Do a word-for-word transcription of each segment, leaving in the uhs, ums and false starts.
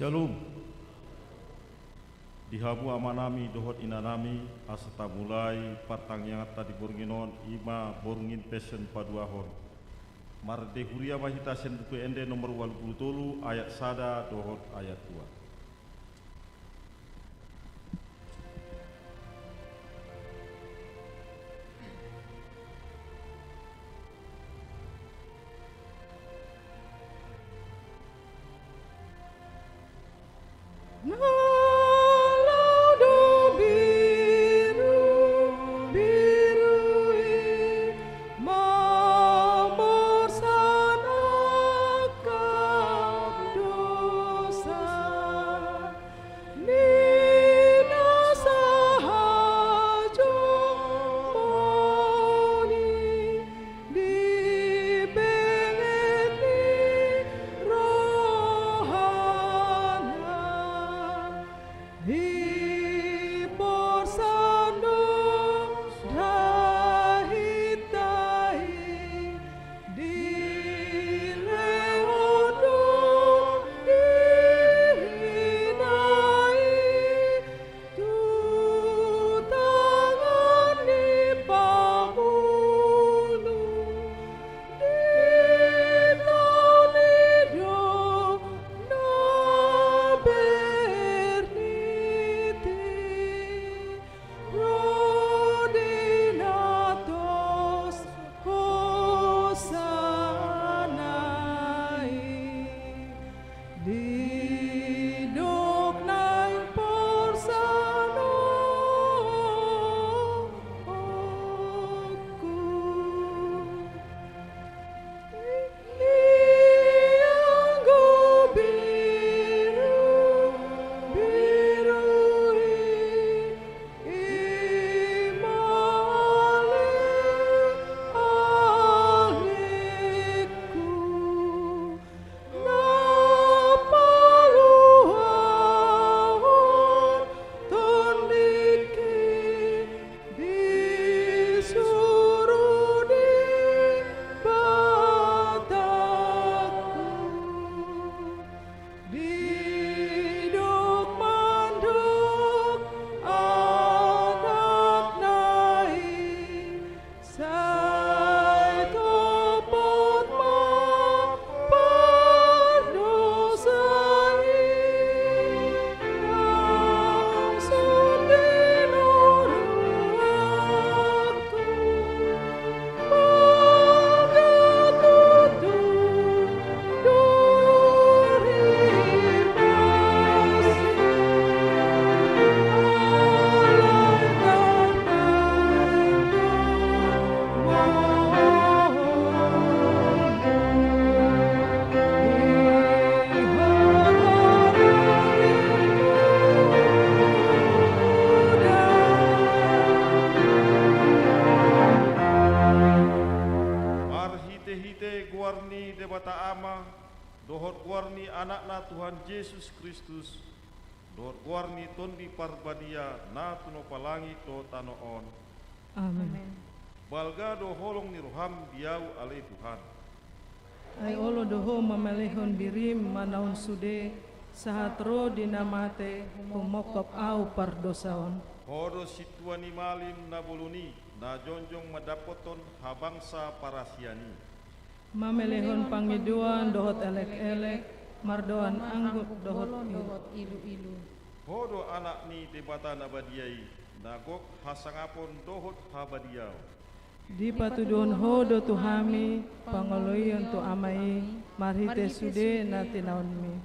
Syalom. Di hamu amanami dohot inanami, asa tamulai partangianganta di borngin on, i ma borngin Passion paduahon. Marende huria ma hita sian Buku Ende nomor ualu pulu tolu, ayat sada dohot ayat dua. Na laho do birubiru i mamorsan angka dosa ni na sahat jomon i di benget ni rohana. Diporsan do hita i, dilehon do dirina i tu tangan ni pamunu. Ditaon i do na bernit i, ro di na tos hosana i. Didok naeng porsan oku. Ianggo birubiru i, i ma alik-alikku. Na paluahon tondingki di suru di batangku. Didok mandok anakna i, sai topot ma pardosa i, nang songon i rohangku, mangatutu. Marhitehite goar ni Debata Ama, dohot goar ni Anakna Tuhan Jesus Kristus, dohot goar ni Tondi Parbadia na tinopa langit dohot tano on. Amen. Amen. Balga do holong ni roham di ahu ale Tuhan. Ai olo do Ho mamelehon dirim manaon sude, sahat ro di na mate, humongkop ahu pardosa on. Ho do sintua ni malim na bolon i, na jongjong mandapothon habangsa parasian i. Mamelehon pangidoan dohot elek-elek, mardoan anggur dohot ilu-ilu. Ho do Anak ni Debata na badia i, na gok hasangapon dohot habadiaon. Dipatuduhon Ho do tu hami pangoloion tu Ama i, marhite sude na tinaonmi.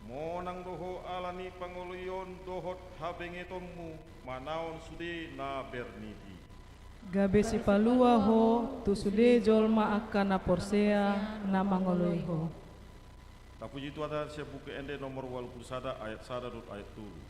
Monang do Ho ala ni pangoloion dohot habengetonmu, manaon sude na bernit i. Gabe sipalua Ho tu sude jolma angka na porsea na mangoloi Ho. Tapuji Tuhanta sian Buku Ende nomor ualu pulu sada ayat sada dohot ayat tolu.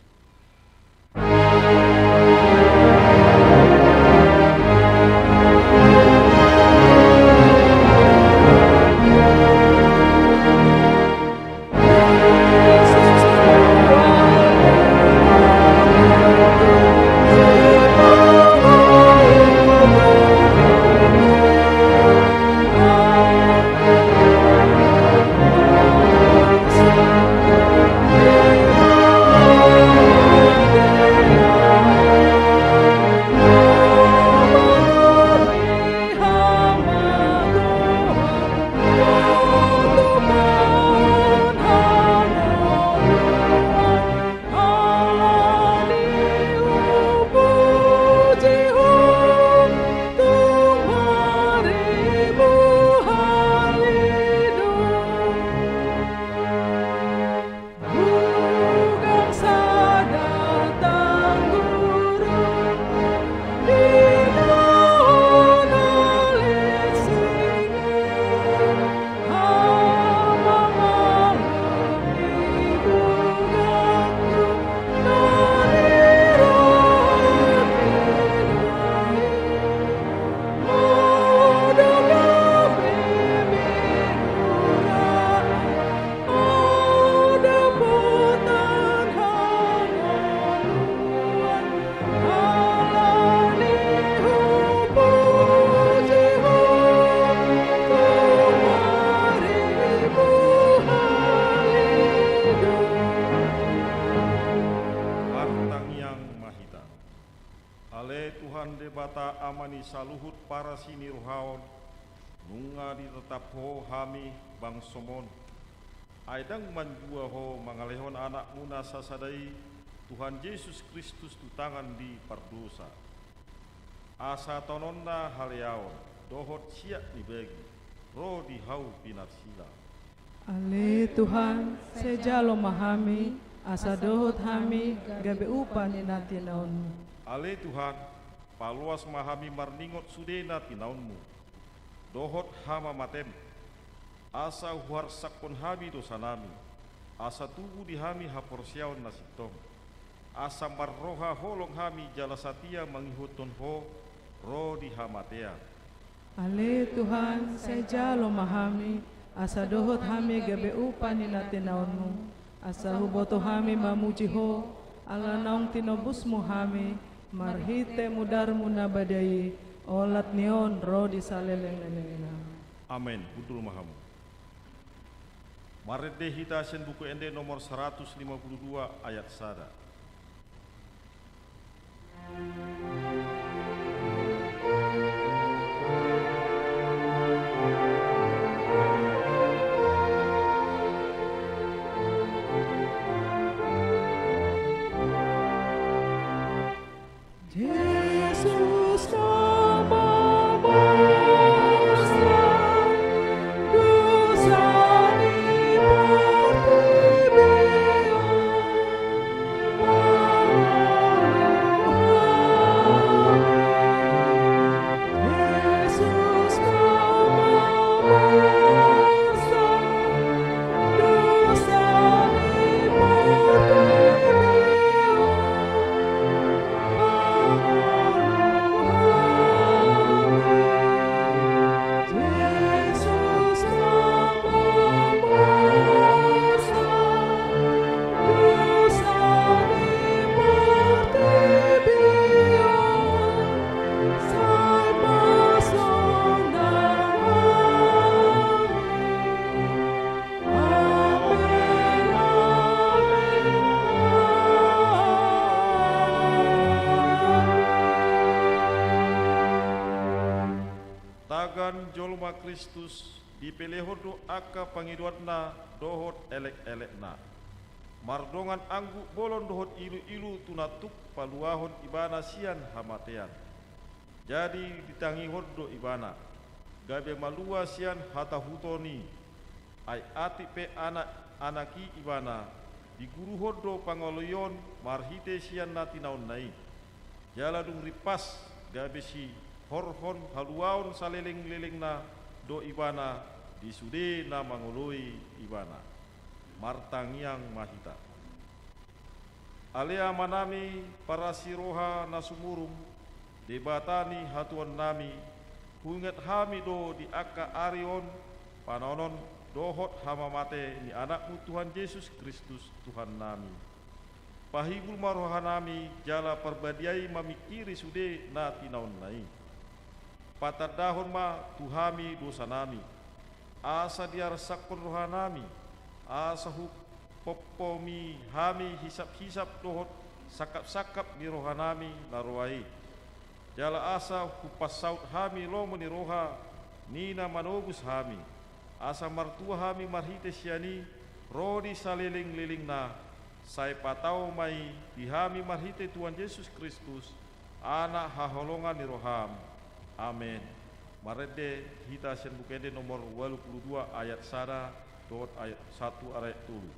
Debata Ama ni saluhut parasi ni roha on, nunga ditatap Ho hami bangsoM on. Ai ndang manjua Ho mangalehon AnakMu na sasada i, Tuhan Jesus Kristus, tu tangan di pardosa. Asa tononna haleaon dohot siat ni bagi ro di Hau pinarsila. Ale Tuhan, sai jalo ma hami, asa dohot hami gabe upa ni na tinaonMu. Ale Tuhan, paloas ma hami marningot sude na tinaonMu dohot hamamateM, asa huharsakhon hami dosanami, asa tubu di hami haporseaon na sintong, asa marroha holong hami jala satia mangihuthon Ho ro di hamatean. Ale Tuhan, sai jalo ma hami, asa dohot hami gabe upa ni na tinaonMu, asa huboto hami mamuji Ho, ala naung tinobusMu hami, marhite mudarMu na badia i, olat ni on ro di saleleng-lelengna. Amen. Hundul ma hamu. Marende hita sian Buku Ende nomor saratus lima puluh dua ayat sada. Jesus nama bangsa, dosa ni portibi on. Jesus nama bangsa, dosa ni portibi on. Amen, amen, amen. Tagan jolma Kristus dipelehon do angka pangidoanna dohot elek-elekna. Mardongan angguk bolon dohot ilu-ilu tu na tuk paluahon ibana sian hamatean. Jadi ditangihon do ibana, gabe malua sian hatahuton i. Ai atik pe anak-anak i ibana, diguruhon do pangoloion marhite sian na tinaonna i. Jala dung rimpas, gabe sihorhon haluaon saleleng-lelengna do ibana di sude na mangoloi ibana. Martangiang ma hita. Ale Amanami parasi roha na sumurung, Debata ni hatuaonnami, huingot hami do di angka ari on panaonon dohot hamamate ni AnakMu Tuhan Jesus Kristus, Tuhannami. Pahibul ma rohanami jala parbadiai mamingkiri sude na tinaonna i. Patandahon ma tu hami dosanami, asa diarsakhon rohanami, asa hupompomi hami hisap-hisap dohot sangkap-sangkap ni rohanami na roa i. Jala asa hupansaut hami lomo ni roha ni na manobus hami, asa martua hami marhite sian i ro di saleleng-lelengna, sai patau ma i di hami marhite Tuhan Jesus Kristus, Anak haholongan ni roham. Amen. Marende hita sian Buku Ende nomor ualu pulu dua ayat sada dohot ayat satu, ayat tolu.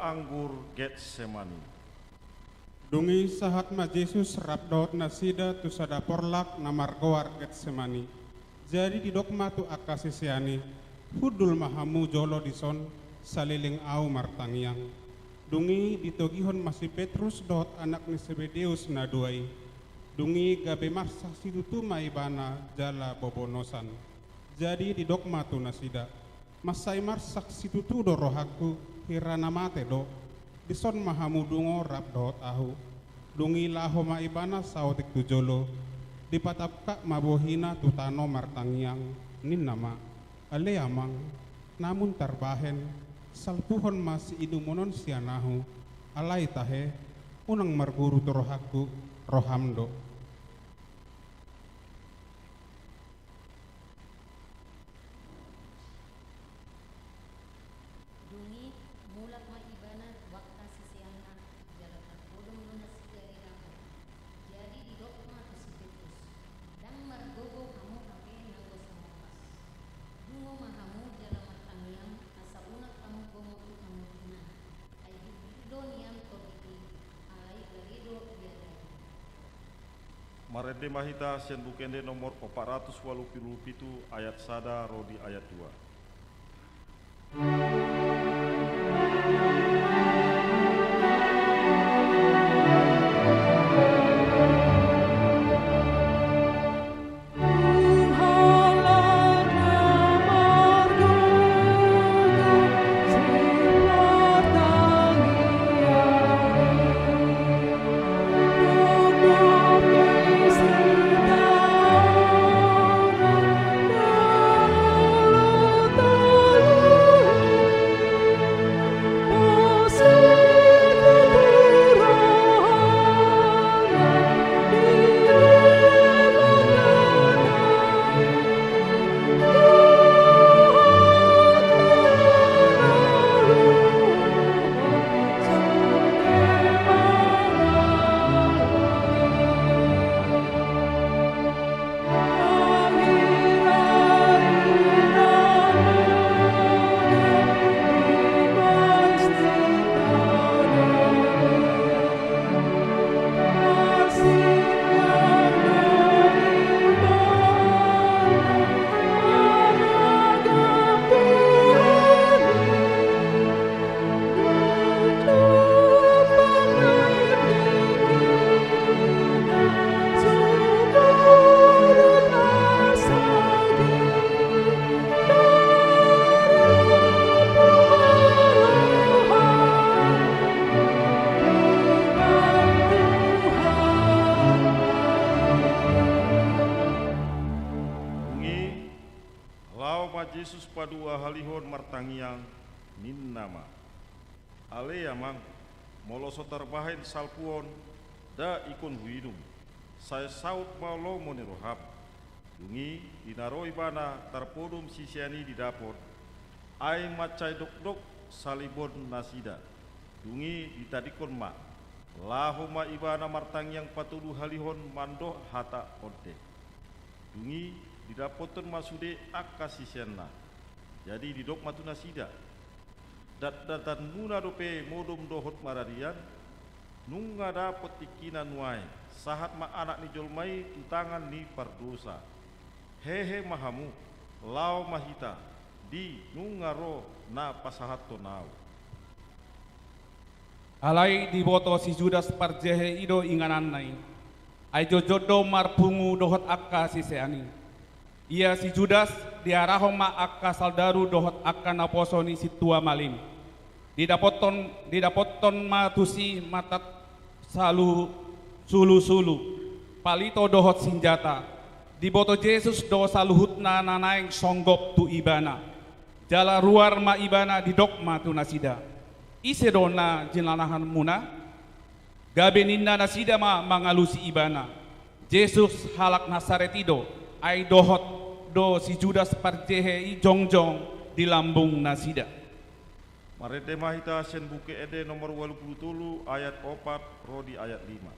anggur Getsemani. Dung i sahat ma Jesus rap dohot nasida tu sada porlak na margoar Getsemani. Jadi didok ma tu angka sisean i, "Hundul ma hamu jolo dison, saleleng ahu martangiang." Dung i ditogihon ma si Petrus dohot anak ni Sebedeus na dua i. Dung i gabe marsak situtu ma ibana jala bobonosan. Jadi didok ma tu nasida, "Mansai marsak situtu do rohangku, hira na mate do. Dison ma hamu dungo rap dohot ahu." Dung i laho ma ibana saotik tu jolo, dipatangkap ma bohina tu tano martangiang, ninna ma, "Ale Amang, namun tarbahen, salpuhon ma siinumon on sian ahu, alai tahe, unang marguru tu rohangku, roham do." Dung i mulak ma ibana tu angka siseanna, jala tarpodom do nasida di dapot. Jadi didok ma tu si Petrus, "Ndang margogo hamu hape nanggo sangompas. Dungo ma hamu jala martangiang, asa unang hamu gogo tu hamu hinan. Ai hundul do nian tondi i, alai gale do diadai." Marende ma hita sian Buku Ende nomor opat ratus ualu pulu pitu, ayat sada ro di ayat dua. Dung i, laho ma Jesus paduahalihon martangiang, ninna ma, "Ale Amang, molo so tarbahen salpuhon, nda ingkon huinum, sai saut ma lomo ni roham." Dung i, di na ro ibana tarpodom sisean i di dapot, ai mansai dokdok salibon nasida. Dung i ditadingkon ma, laho ma ibana martangiang patoduhalihon mandok hata onde. Dung i didapothon ma sude angka siseanna. Jadi didok ma tu nasida, "Datdatannuna dope modom dohot mararian? Nunga dapot tingkina nuaeng, sahat ma Anak ni jolma i tu tangan ni pardosa. Hehe ma hamu, laho ma hita, di nunga ro na pasahathon ahu." Alai diboto si Judas parjehe i do ingananna i, ai jotjot do marpungu dohot angka sisean i. Ia si Judas diarahon ma angka saldaru dohot angka naposo ni sintua malim. Didapothon, didapothon ma tusi matat salu-, sulu-sulu, palito dohot sinjata. Diboto Jesus do saluhutna na naeng songgop tu ibana. Jala ruar ma ibana, didok ma tu nasida, "Ise do na jinalahanmuna?" Gabe ninna nasida ma mangalusi ibana, "Jesus halak Nasaret i do." Ai dohot do si Judas parjehe i jongjong di lambung nasida. Marende ma hita sian Buku Ende nomor ualu pulu tolu, ayat opat ro di ayat lima.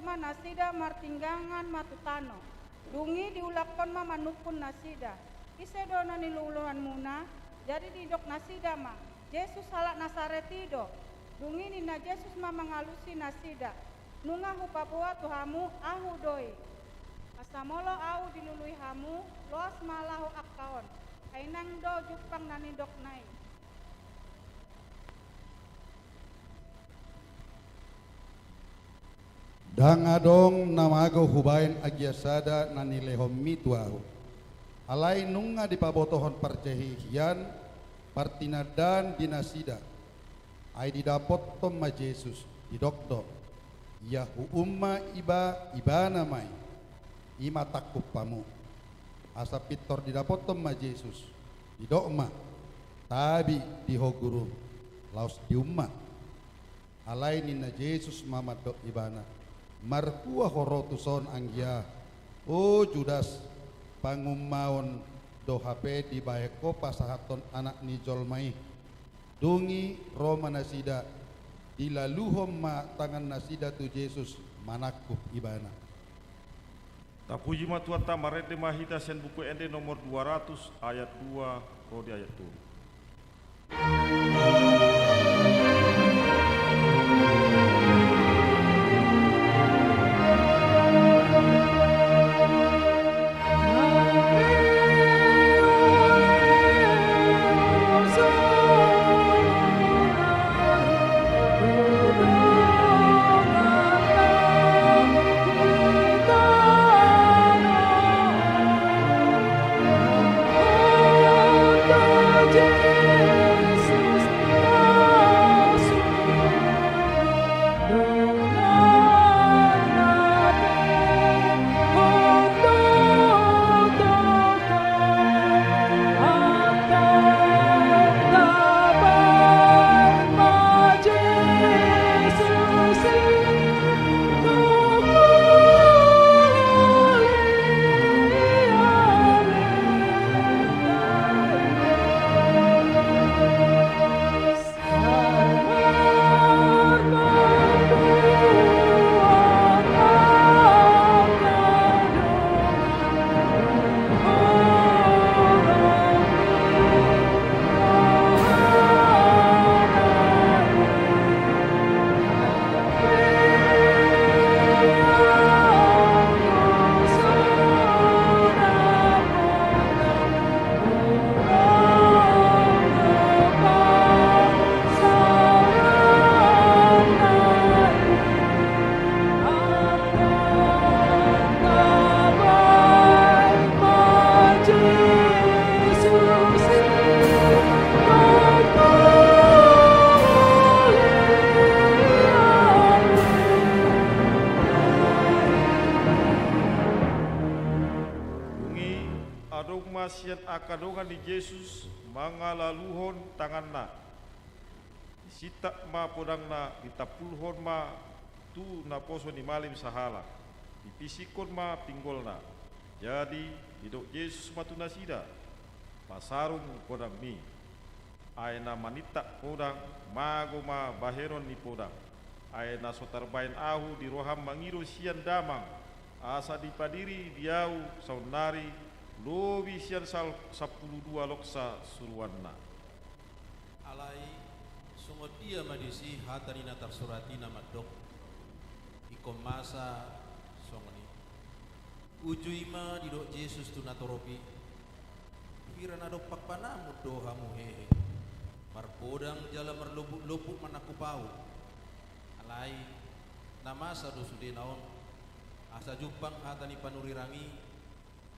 ma nasida martinggangan ma tu tano. Dung i diulakhon ma manungkun nasida: Ise do na niluluanmuna? Jadi didok nasida ma: Jesus halak Nasaret i do. Dung i ninna Jesus ma mangalusi nasida: Nunga hupaboa tu hamu, Ahu do i. Asa molo Ahu dilului hamu, loas ma laho angka on, ai ndang do jumpang na nidokna i. Ndang adong na mago hubaen anggiat sada na nilehonmi tu Ahu. Alai nunga dipabotohon parjahi hian partinandaan di nasida. Ai didapothon ma Jesus, didok do: Ia huum ma iba, ibana ma i, i ma tangkup hamu. Asa pintor didapothon ma Jesus, didok ma: Tabi di ho Guru, laos dium ma. Alai ninna Jesus ma mandok ibana: Marhua ho ro tuson anggia, o Judas? Pangummaon do hape dibaen ho pasahathon Anak ni jolma i? Dung i ro ma nasida, dilaluhon ma tangannasida tu Jesus manangkup ibana. Tapuji ma Tuhanta. Marende ma hita sian Buku Ende nomor dua ratus, ayat dua ro di ayat tolu. Dung i adong ma sian angka dongan ni Jesus mangalaluhon tanganna. Disintak ma podangna, ditampulhon ma tu naposo ni malim sahalak, dipisinghon ma pinggolna. Jadi didok Jesus ma tu nasida: Pasarung podangmi. Ai na manintak podang, mago ma bahenon ni podang. Ai na so tarbaen ahu di roham mangido sian Damang, asa dipadiri di ahu saonnari lobi sian sal-, sampulu dua loksa suruanna. Alai songon dia ma disi hata ni na tarsurat i na mandok: Ingkon masa songon i. Uju i ma didok Jesus tu natorop i: Hira na dompak panamun do hamu hehe, marpodang jala marlompuk-lompuk manangkup ahu. Alai na masa do sudena on, asa jumpang hata ni panurirang i.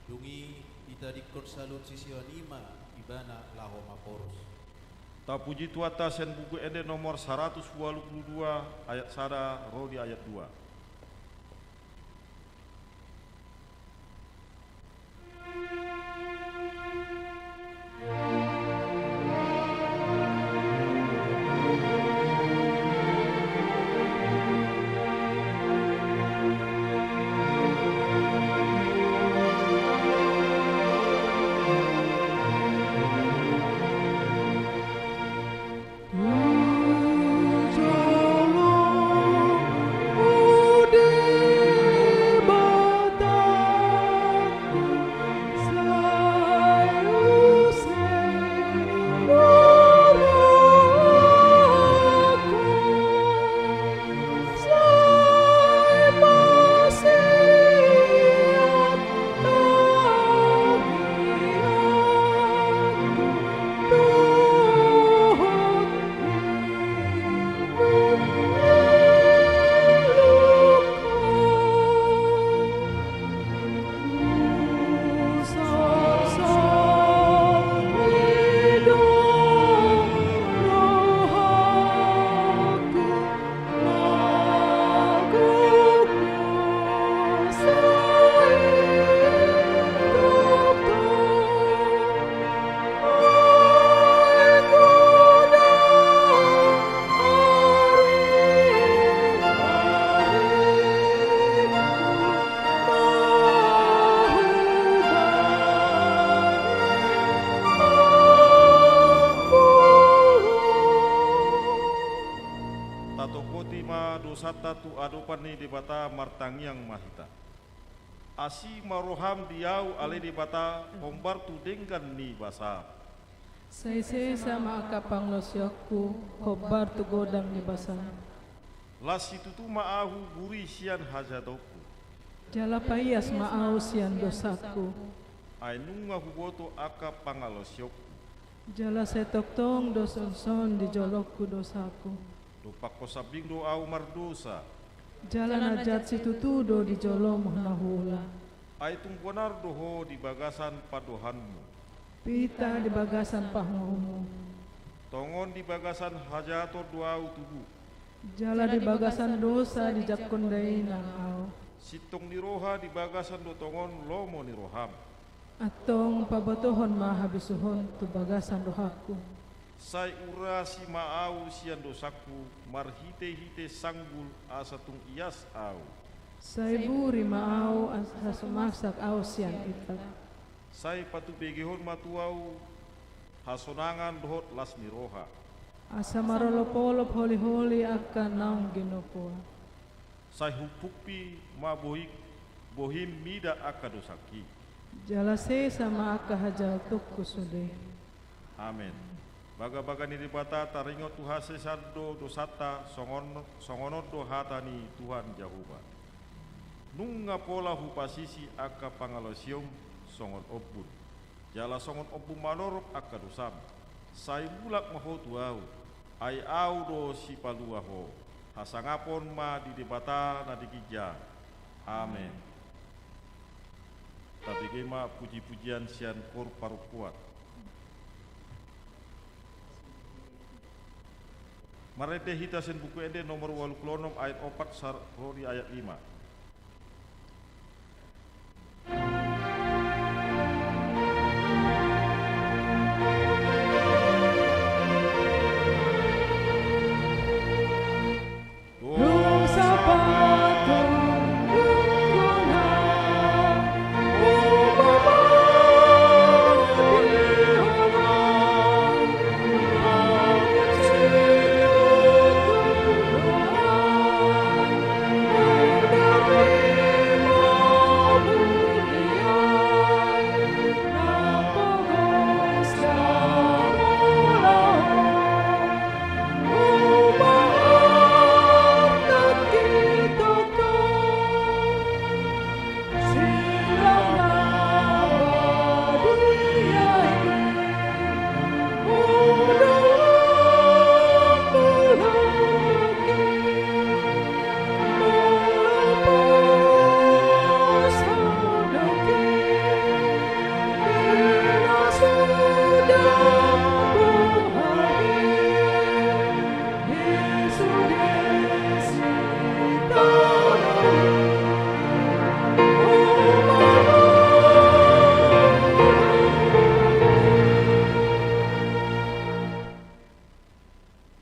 Dung i ditadingkon saluhut sisean i ma ibana laho maporus. Tapuji Tuhanta. Sian Buku Ende nomor saratus ualu pulu dua, ayat sada ro di ayat dua. adopan ni Debata martangiang ma hita. Asi ma roham di ahu ale Debata, hombar tu denggan ni basaM. Sai sesa ma angka pangalaosionku, hombar tu godang ni basaM. Las situtu ma ahu buri sian hajahatonku. Jala paias ma ahu sian dosangku. Ai nunga huboto angka pangalaosionku. Jala sai tongtong do songon i di jolongku dosaku. Dompak sambing do ahu mardosa. Jala na jat situtu do di joloM na huula. Ai tung bonar do Ho di bagasan pandohanMu. Pinta di bagasan panguhumMu. Tongon di bagasan hajahaton do ahu tubu. Jala di bagasan dosa dijangkon dainang ahu. Sintong ni roha di bagasan do tongon lomo ni rohaM. Antong pabotohon ma habisuhon tu bagasan rohangku. Sai urasi ma ahu sian dosangku, marhitehite sanggul asa tung ias ahu. Sai buri ma ahu asa sumasak ahu sian itang. Sai patubegehon ma tu ahu hasonangan dohot las ni roha. Asa marolopolop holiholi angka naung ginopoa. Sai humpukpi ma bohi, bohiM mida angka dosangki. Jala sesa ma angka hajahatonku sude. Amen. Bagabaga ni Debata taringot tu hasesean do dosanta, songon, songon on do hata ni Tuhan Jahowa. Nunga pola hupasisi angka pangalaosionMu songon ombun. Jala songon ombun manorop angka dosam. Sai mulak ma Ho tu ahu, ai ahu do sipalua Ho. Hasangapon ma di Debata na di ginjang. Amen. Tabege ma puji-pujian sian koor parungkuan. Marende hita sian Buku Ende nomor ualu pulu onom ayat opat sahat ro di ayat lima.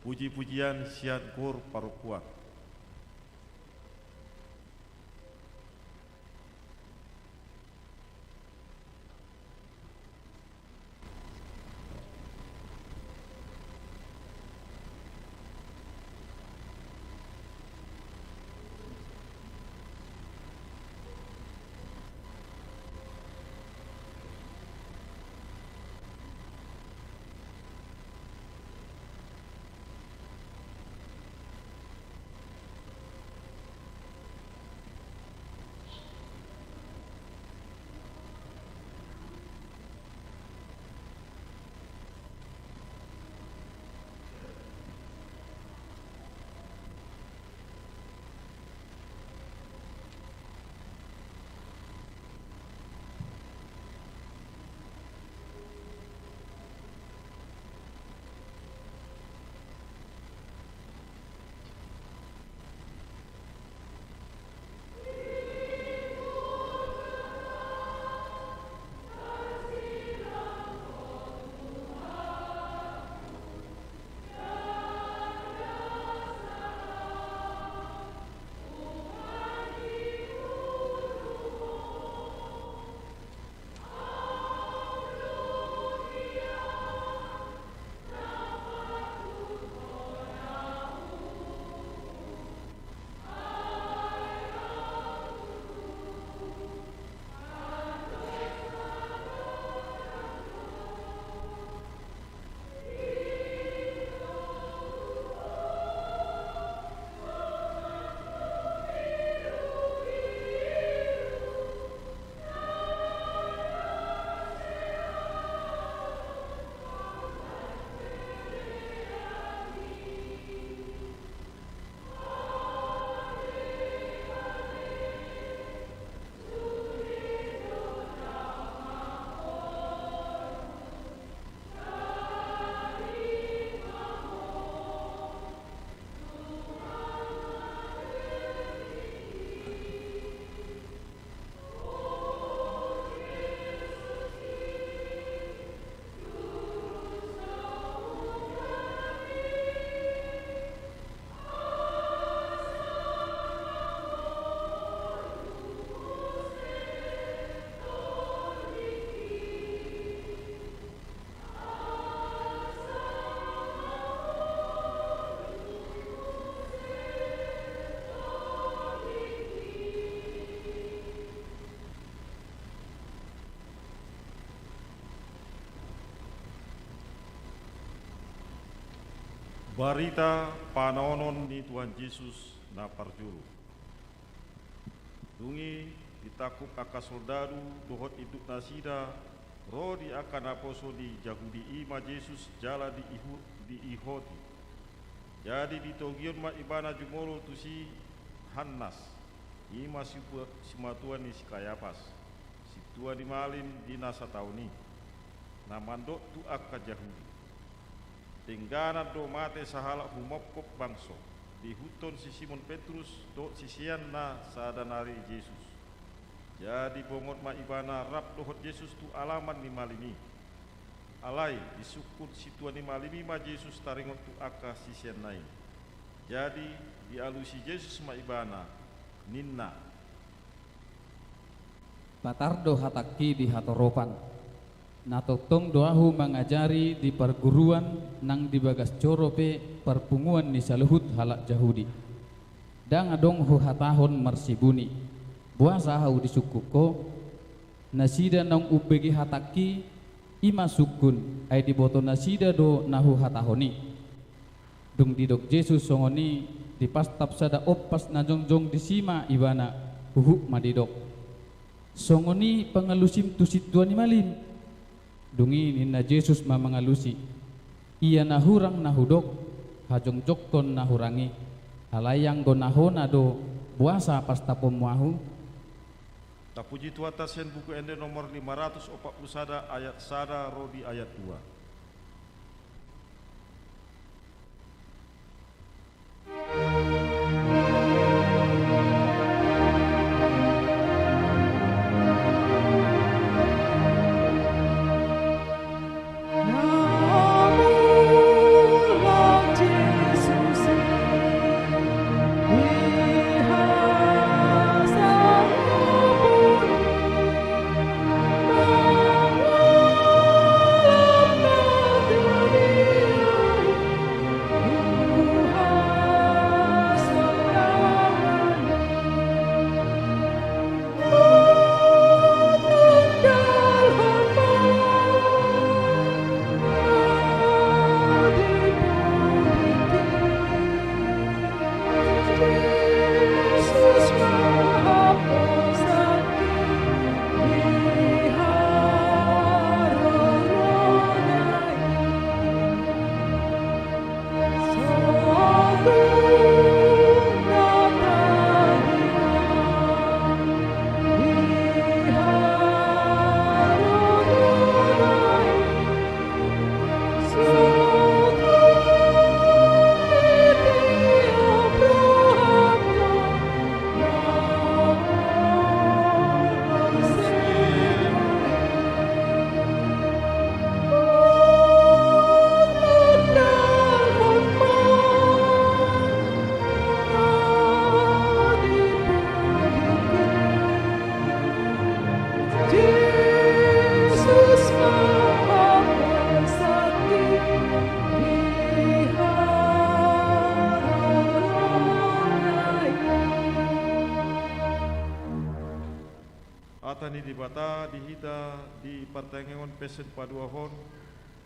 Puji-pujian sian koor parungkuan. Barita panaonon ni Tuhan Jesus na parjolo. Dung i ditangkup angka soldadu dohot induk nasida ro di angka naposo ni Jahudi i ma Jesus jala diihu-, diihoti. Jadi ditogihon ma ibana jumolo tu si Hannas, i ma si-, simatua ni si Kayapas, sintua ni malim di na sataon i, na mandok tu angka Jahudi. Dengganan do mate sahalak humophop bangso, diihuthon si Simon Petrus dohot sisean na sada nari Jesus. Jadi bongot ma ibana rap dohot Jesus tu alaman ni malim i. Alai disungkun sintua ni malim i ma Jesus taringot tu angka siseanna i. Jadi dialusi Jesus ma ibana, ninna: Patar do hatangki di hatoropan. Na tongtong do ahu mangajari di parguruan nang di bagas joro pe parpunguan ni saluhut halak Jahudi. Ndang adong huhatahon marsibuni, boasa ahu disungkun ho? Nasida naung umbege hatangki, i ma sungkun, ai diboto nasida do na huhatahon i. Dung didok Jesus songon i, dipastap sada ompas na jongjong disi ma ibana, huhut ma didok: Songon i pangalusim tu sintua ni malim? Dung i ninna Jesus ma mangalusi: Ia na hurang na hudok, hajongjongkon na hurang i. Alai anggo na hona do, boasa pastaponmu ahu? Tapuji Tuhanta sian Buku Ende nomor lima ratus opat puluh sada ayat sada ro di ayat dua. Hata ni Debata di hita di partangiangan pe sipaduahon,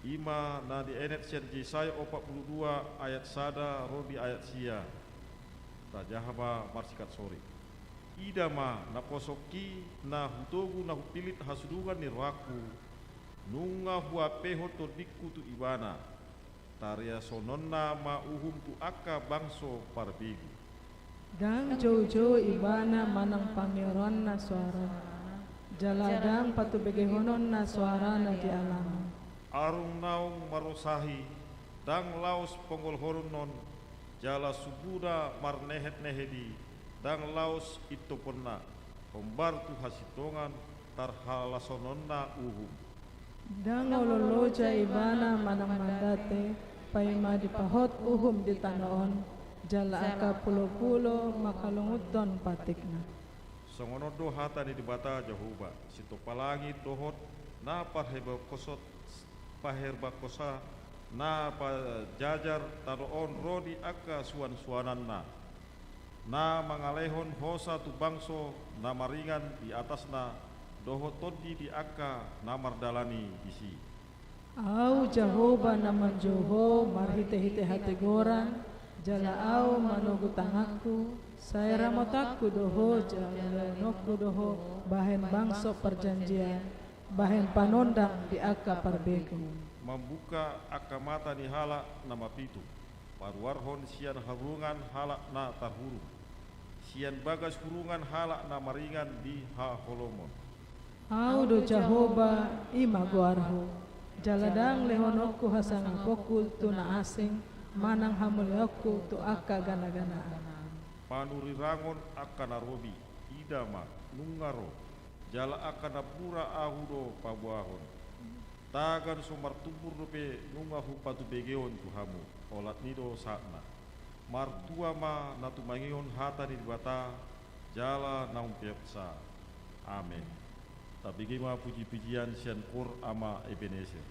i ma na dienet sian Jesaya opat puluh dua ayat sada ro di ayat sia. Tajaha ma marsikat sori. Ida ma, naposongki na hutogu na hupilit hasudungan ni rohangku, nunga huampehon tondingku tu ibana. Tariasononna ma uhum tu angka bangso parbegu. Ndang joujou ibana manang pangiaranna soarana, jala ndang patubegehononna soarana di alaman. Arung naung marosahi, ndang laos ponggolhonon, jala sumbuna marnehetnehet i, ndang laos intoponna, hombar tu hasintongan, tarhalasononna uhum. Ndang olo loja ibana manang mandate, paima dipahot uhum di tano on, jala angka pulopulo manghalungunhon patikna. Songon on do hata ni Debata Jahowa, sitompa langit dohot na parherbangkosot, parherbangkosa, na pajajar tano on ro di angka suansuananna, na mangalehon hosa tu bangso na maringan di atasna, dohot tondi di angka na mardalani disi. Ahu Jahowa na manjou ho marhitehite hatigoran, jala ahu manogu tanganku, sai ramotanku do ho jala lehononku do ho bahen bangso parjanjian, bahen panondang di angka parbegu. Mambuka angka mata ni halak na mapitu, paruarhon sian hurungan halak na tarhurung, sian bagas hurungan halak na maringan di haholomon. Ahu do Jahowa, i ma goarhu, jala ndang lehononku hasangaponku tu na asing, manang hamuliaonku tu angka ganaganaan. Panurirangon angka na robi, ida ma, nunga ro, jala angka na bura ahu do paboahon. Tagan so martumbur dope nunga hupatubegeon tu hamu, olat ni do sahatna. Martua ma na tumangihon hata ni Debata, jala na umpeopsa. Amen. Tabege ma pujipujian sian Kor Ama Ebenezer.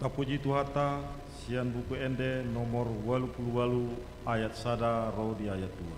Tapuji Tuhanta, sian Buku Ende nomor ualu pulu ualu, ayat sada ro di ayat dua.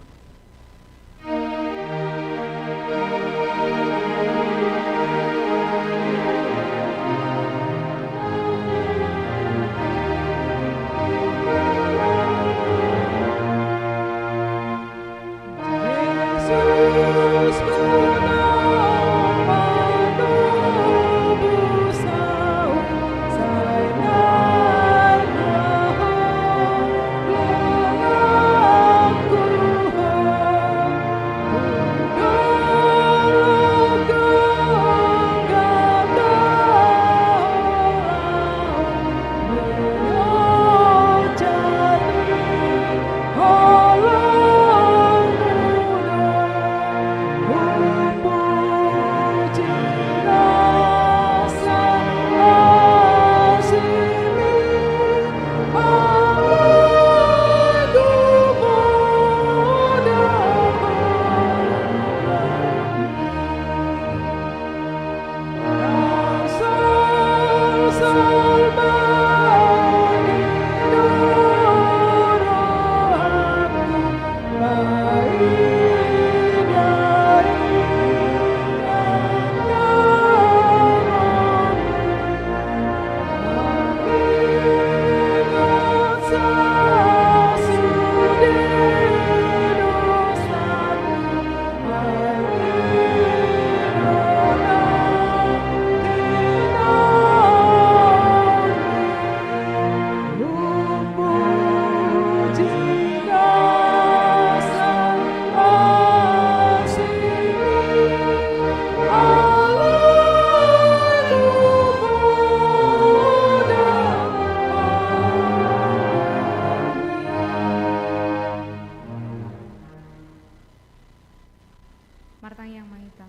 Martangiang ma hita.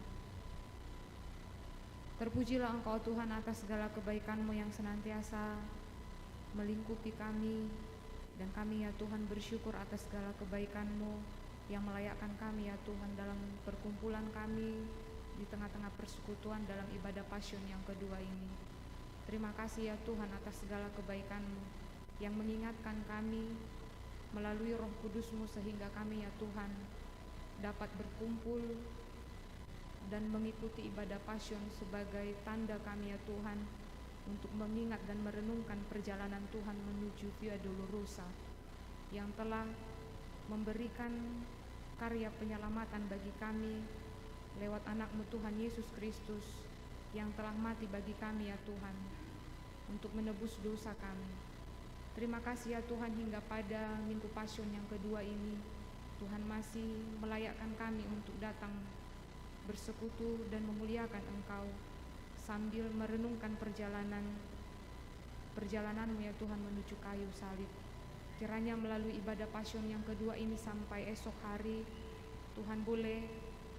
Terpujilah Engkau, Tuhan, atas segala kebaikan-Mu yang senantiasa melingkupi kami, dan kami, ya Tuhan, bersyukur atas segala kebaikan-Mu yang melayakkan kami, ya Tuhan, dalam perkumpulan kami di tengah-tengah persekutuan dalam ibadah Pasion yang kedua ini. Terima kasih, ya Tuhan, atas segala kebaikan-Mu yang mengingatkan kami melalui Roh Kudus-Mu, sehingga kami, ya Tuhan, dapat berkumpul dan mengikuti ibadah Pasion sebagai tanda kami, ya Tuhan, untuk mengingat dan merenungkan perjalanan Tuhan menuju Via Dolorosa yang telah memberikan karya penyelamatan bagi kami lewat Anak-Mu, Tuhan Yesus Kristus, yang telah mati bagi kami, ya Tuhan, untuk menebus dosa kami. Terima kasih, ya Tuhan, hingga pada Minggu Pasion yang kedua ini, Tuhan masih melayakkan kami untuk datang bersekutu dan memuliakan Engkau sambil merenungkan perjalanan, perjalanan-Mu, ya Tuhan, menuju kayu salib. Kiranya melalui ibadah Pasion yang kedua ini sampai esok hari, Tuhan boleh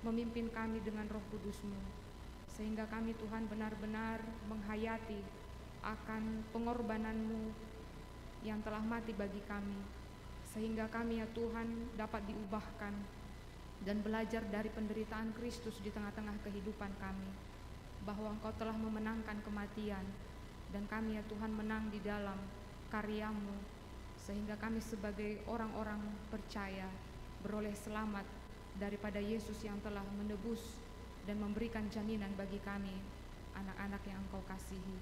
memimpin kami dengan Roh Kudus-Mu, sehingga kami, Tuhan, benar-benar menghayati akan pengorbanan-Mu yang telah mati bagi kami, sehingga kami, ya Tuhan, dapat diubahkan dan belajar dari penderitaan Kristus di tengah-tengah kehidupan kami, bahwa Engkau telah memenangkan kematian, dan kami, ya Tuhan, menang di dalam karya-Mu, sehingga kami sebagai orang-orang percaya beroleh selamat daripada Yesus yang telah menebus dan memberikan jaminan bagi kami, anak-anak yang Engkau kasihi.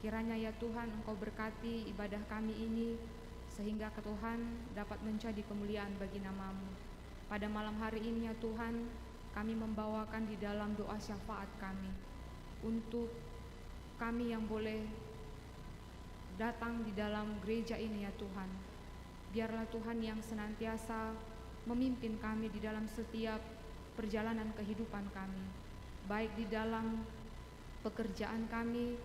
Kiranya, ya Tuhan, Engkau berkati ibadah kami ini, sehingga, Tuhan, dapat menjadi kemuliaan bagi nama-Mu. Pada malam hari ini, ya Tuhan, kami membawakan di dalam doa syafaat kami untuk kami yang boleh datang di dalam gereja ini, ya Tuhan. Biarlah Tuhan yang senantiasa memimpin kami di dalam setiap perjalanan kehidupan kami, baik di dalam pekerjaan kami,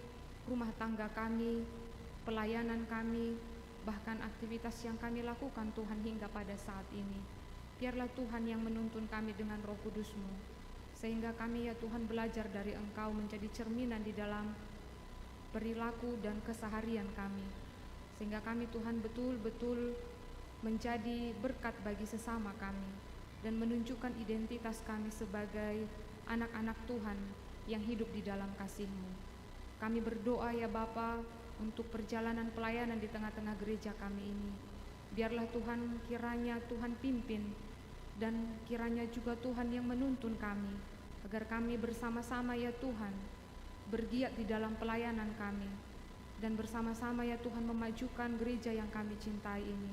rumah tangga kami, pelayanan kami, bahkan aktivitas yang kami lakukan, Tuhan, hingga pada saat ini. Biarlah Tuhan yang menuntun kami dengan Roh Kudus-Mu, sehingga kami, ya Tuhan, belajar dari Engkau menjadi cerminan di dalam perilaku dan keseharian kami, sehingga kami, Tuhan, betul-betul menjadi berkat bagi sesama kami dan menunjukkan identitas kami sebagai anak-anak Tuhan yang hidup di dalam kasih-Mu. Kami berdoa, ya Bapa, untuk perjalanan pelayanan di tengah-tengah gereja kami ini. Biarlah Tuhan, kiranya Tuhan pimpin, dan kiranya juga Tuhan yang menuntun kami, agar kami bersama-sama, ya Tuhan, bergiat di dalam pelayanan kami, dan bersama-sama, ya Tuhan, memajukan gereja yang kami cintai ini,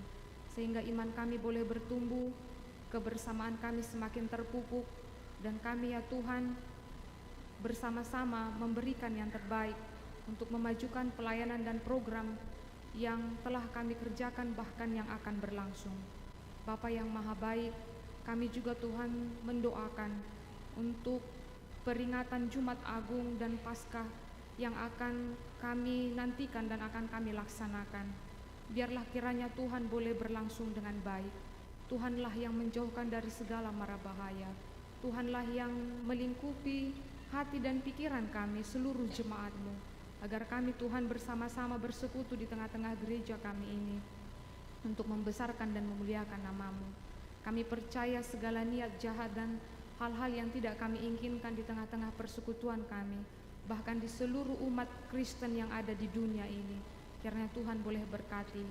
sehingga iman kami boleh bertumbuh, kebersamaan kami semakin terpupuk, dan kami, ya Tuhan, bersama-sama memberikan yang terbaik untuk memajukan pelayanan dan program yang telah kami kerjakan, bahkan yang akan berlangsung. Bapa yang Maha Baik, kami juga, Tuhan, mendoakan untuk peringatan Jumat Agung dan Paskah yang akan kami nantikan dan akan kami laksanakan. Biarlah kiranya, Tuhan, boleh berlangsung dengan baik. Tuhanlah yang menjauhkan dari segala mara bahaya. Tuhanlah yang melingkupi hati dan pikiran kami, seluruh jemaat-Mu, agar kami, Tuhan, bersama-sama bersekutu di tengah-tengah gereja kami ini untuk membesarkan dan memuliakan nama-Mu. Kami percaya segala niat jahat dan hal-hal yang tidak kami inginkan di tengah-tengah persekutuan kami, bahkan di seluruh umat Kristen yang ada di dunia ini, kiranya Tuhan boleh berkati.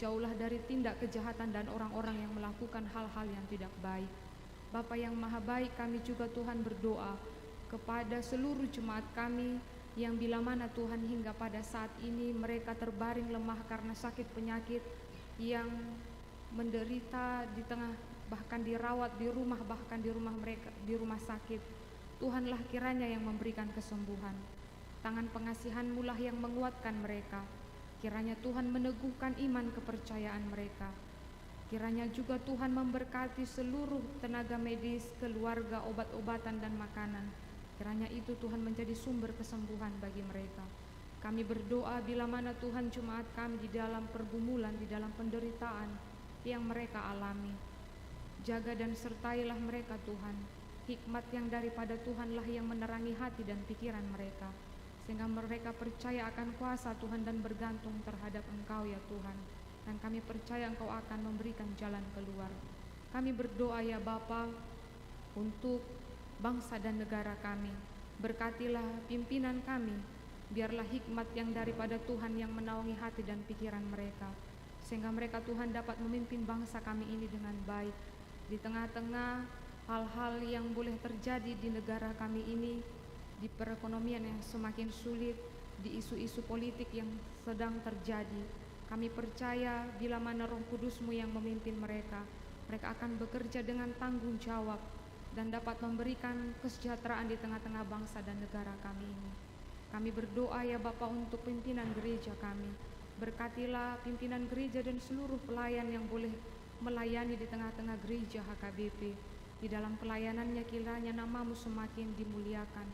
Jauhlah dari tindak kejahatan dan orang-orang yang melakukan hal-hal yang tidak baik. Bapa yang Maha Baik, kami juga, Tuhan, berdoa kepada seluruh jemaat kami yang bila mana, Tuhan, hingga pada saat ini mereka terbaring lemah karena sakit penyakit, yang menderita di tengah, bahkan dirawat di rumah, bahkan di rumah mereka, di rumah sakit. Tuhanlah kiranya yang memberikan kesembuhan. Tangan pengasihan-Mulah yang menguatkan mereka. Kiranya Tuhan meneguhkan iman kepercayaan mereka. Kiranya juga Tuhan memberkati seluruh tenaga medis, keluarga, obat-obatan, dan makanan. Kiranya itu, Tuhan, menjadi sumber kesembuhan bagi mereka. Kami berdoa bila mana, Tuhan, jemaat kami di dalam pergumulan, di dalam penderitaan yang mereka alami. Jaga dan sertailah mereka, Tuhan. Hikmat yang daripada Tuhanlah yang menerangi hati dan pikiran mereka, sehingga mereka percaya akan kuasa Tuhan dan bergantung terhadap Engkau, ya Tuhan. Dan kami percaya Engkau akan memberikan jalan keluar. Kami berdoa, ya Bapa, untuk bangsa dan negara kami. Berkatilah pimpinan kami. Biarlah hikmat yang daripada Tuhan yang menaungi hati dan pikiran mereka, sehingga mereka, Tuhan, dapat memimpin bangsa kami ini dengan baik. Di tengah-tengah hal-hal yang boleh terjadi di negara kami ini, di perekonomian yang semakin sulit, di isu-isu politik yang sedang terjadi, kami percaya bila mana Roh Kudus-Mu yang memimpin mereka, mereka akan bekerja dengan tanggung jawab dan dapat memberikan kesejahteraan di tengah-tengah bangsa dan negara kami ini. Kami berdoa, ya Bapa, untuk pimpinan gereja kami. Berkatilah pimpinan gereja dan seluruh pelayan yang boleh melayani di tengah-tengah gereja H K B P. Di dalam pelayanannya kiranya nama-Mu semakin dimuliakan.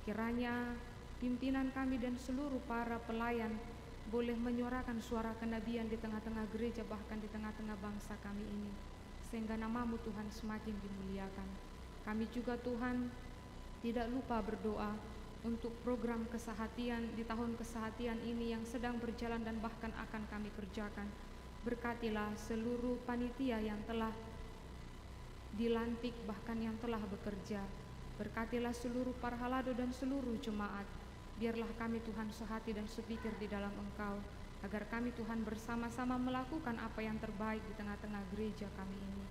Kiranya pimpinan kami dan seluruh para pelayan boleh menyuarakan suara kenabian di tengah-tengah gereja, bahkan di tengah-tengah bangsa kami ini, sehingga nama-Mu, Tuhan, semakin dimuliakan. Kami juga, Tuhan, tidak lupa berdoa untuk program kesehatian di tahun kesehatian ini yang sedang berjalan dan bahkan akan kami kerjakan. Berkatilah seluruh panitia yang telah dilantik, bahkan yang telah bekerja. Berkatilah seluruh parhalado dan seluruh jemaat. Biarlah kami, Tuhan, sehati dan sepikir di dalam Engkau, agar kami, Tuhan, bersama-sama melakukan apa yang terbaik di tengah-tengah gereja kami ini.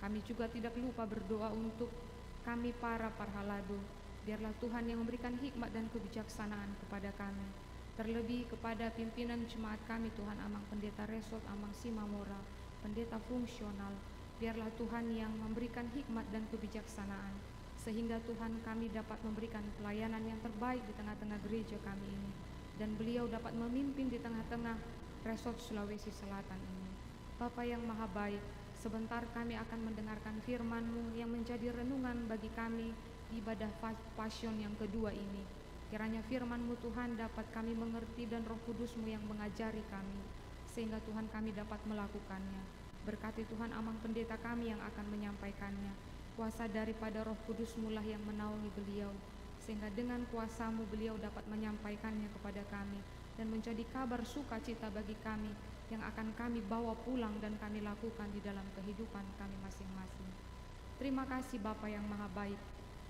Kami juga tidak lupa berdoa untuk kami para parhalado. Biarlah Tuhan yang memberikan hikmat dan kebijaksanaan kepada kami, terlebih kepada pimpinan jemaat kami, Tuhan, Amang Pendeta Resort, Amang Simamora, pendeta fungsional. Biarlah Tuhan yang memberikan hikmat dan kebijaksanaan, sehingga, Tuhan, kami dapat memberikan pelayanan yang terbaik di tengah-tengah gereja kami ini, dan beliau dapat memimpin di tengah-tengah Resort Sulawesi Selatan ini. Bapa yang Maha Baik, sebentar kami akan mendengarkan firman-Mu yang menjadi renungan bagi kami di ibadah fa-, Passion yang kedua ini. Kiranya firman-Mu, Tuhan, dapat kami mengerti dan Roh Kudus-Mu yang mengajari kami, sehingga, Tuhan, kami dapat melakukannya. Berkati, Tuhan, Amang Pendeta kami yang akan menyampaikannya. Kuasa daripada Roh Kudus-Mulah yang menaungi beliau, sehingga dengan kuasa-Mu beliau dapat menyampaikannya kepada kami dan menjadi kabar sukacita bagi kami yang akan kami bawa pulang dan kami lakukan di dalam kehidupan kami masing-masing. Terima kasih, Bapa yang Maha Baik.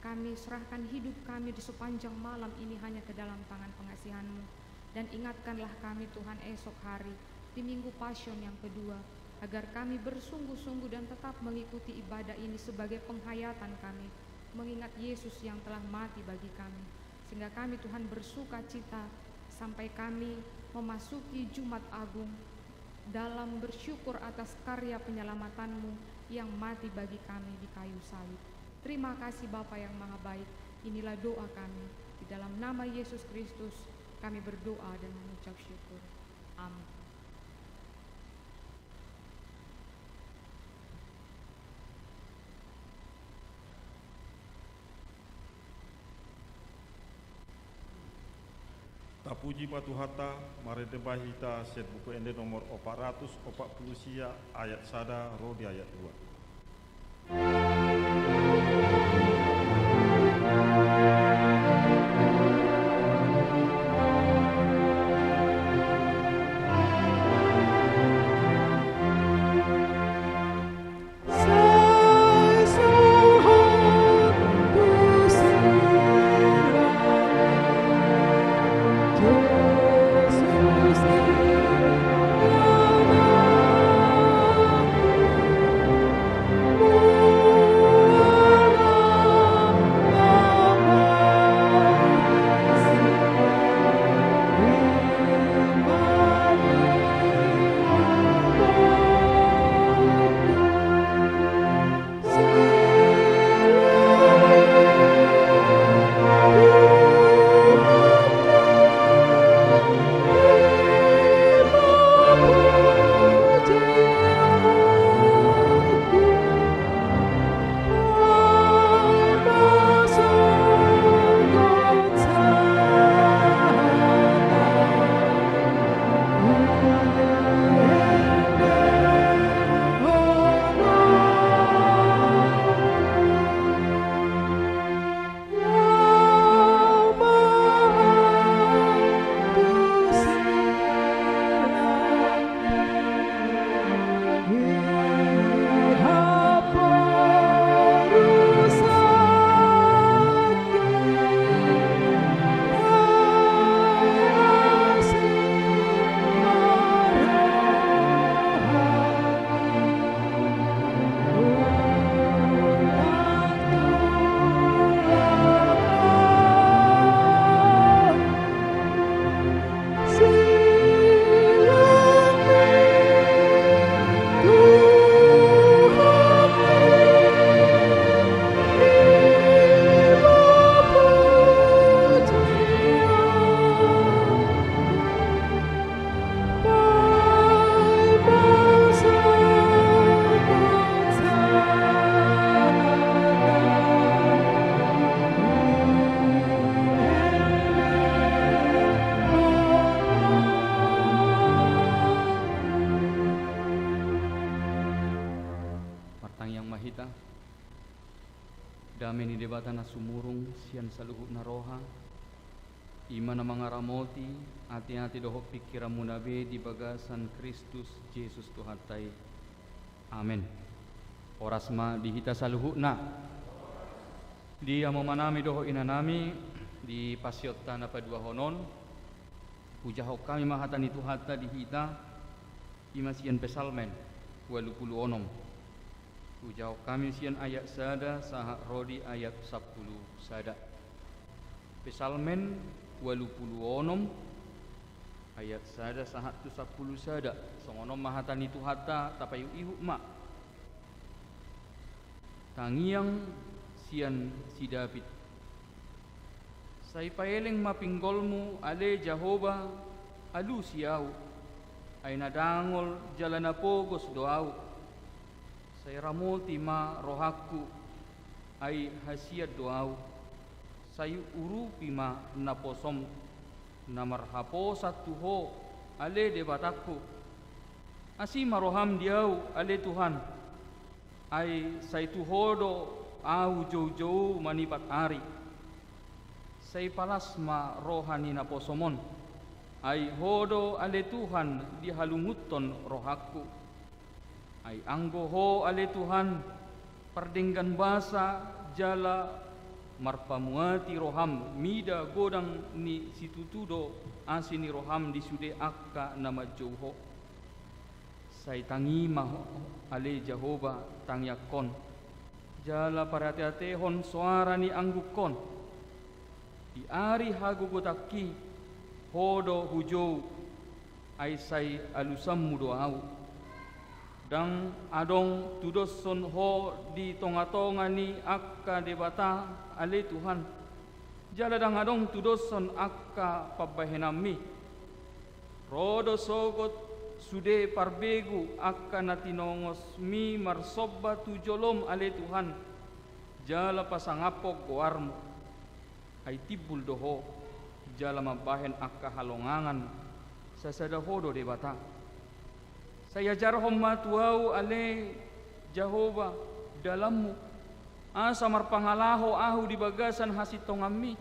Kami serahkan hidup kami di sepanjang malam ini hanya ke dalam tangan pengasihan-Mu. Dan ingatkanlah kami, Tuhan, esok hari di Minggu Passion yang kedua, agar kami bersungguh-sungguh dan tetap mengikuti ibadah ini sebagai penghayatan kami, mengingat Yesus yang telah mati bagi kami, sehingga kami, Tuhan, bersuka cita sampai kami memasuki Jumat Agung dalam bersyukur atas karya penyelamatan-Mu yang mati bagi kami di kayu salib. Terima kasih, Bapa yang Maha Baik. Inilah doa kami. Di dalam nama Yesus Kristus kami berdoa dan mengucap syukur. Amin. Tapuji ma Tuhanta, marende ma hita sian Buku Ende nomor opat ratus opat pulu sia, ayat sada ro di ayat dua. Martangiang ma hita. Dame ni Debata na sumurung sian saluhutna roha, i ma na mangaramoti ateate dohot pingkiranmuna be di bagasan Kristus Jesus Tuhanta i. Amen. Horas ma di hita saluhutna. Di amanami dohot inanami, di pasionta na paduahon on, hujahahon hami ma hata ni Tuhanta di hita, i ma sian Psalmen ualu pulu onom. Hujahahon hami sian ayat sada sahat ro di ayat sampulu sada. Psalmen ualu pulu onom, ayat sada sahat tu sampulu sada. Songon on ma hata ni Tuhanta, tapaihutihut ma. Tangiang sian si David. Sai paeleng ma pinggolmu, ale Jahowa, alusi ahu. Ai na dangol jala na pogos do ahu. Sai ramoti ma rohangku, ai hasian do ahu. Sai urupi ma naposom, na marhaposan tu Ho, ale Debatangku. Asi ma roham di ahu, ale Tuhan. Ai sai tu Ho do ahu joujou manipat ari. Sai palas ma roha ni naposom on. Ai Ho do, ale Tuhan, dihalungunhon rohangku. Ai anggo Ho, ale Tuhan, pardenggan basa jala marpamuati roham, mida godang ni situtu do asi ni roham di sude angka na manjou ho. Sai tangi ma ho, ale Jahowa, tangiangkon, jala parate-atehon soara ni anggukon. Di ari hagogotanki, ho do hujou, ai sai alusanmu do ahu. Ndang adong tudoshon ho di tonga-tonga ni angka debata, ale Tuhan, jala ndang adong tudoshon angka pambahenanmi. Ro do sogot sude parbegu angka na tinongosmi marsomba tu jolom, ale Tuhan, jala pasangaphon goarmu. Ai timbul do ho, jala mambahen angka halongangan, sasada ho do Debata. Sai ajarhon ma tu ahu, ale Jahowa, dalanmu, asa marpangalaho ahu di bagasan hasintonganmi.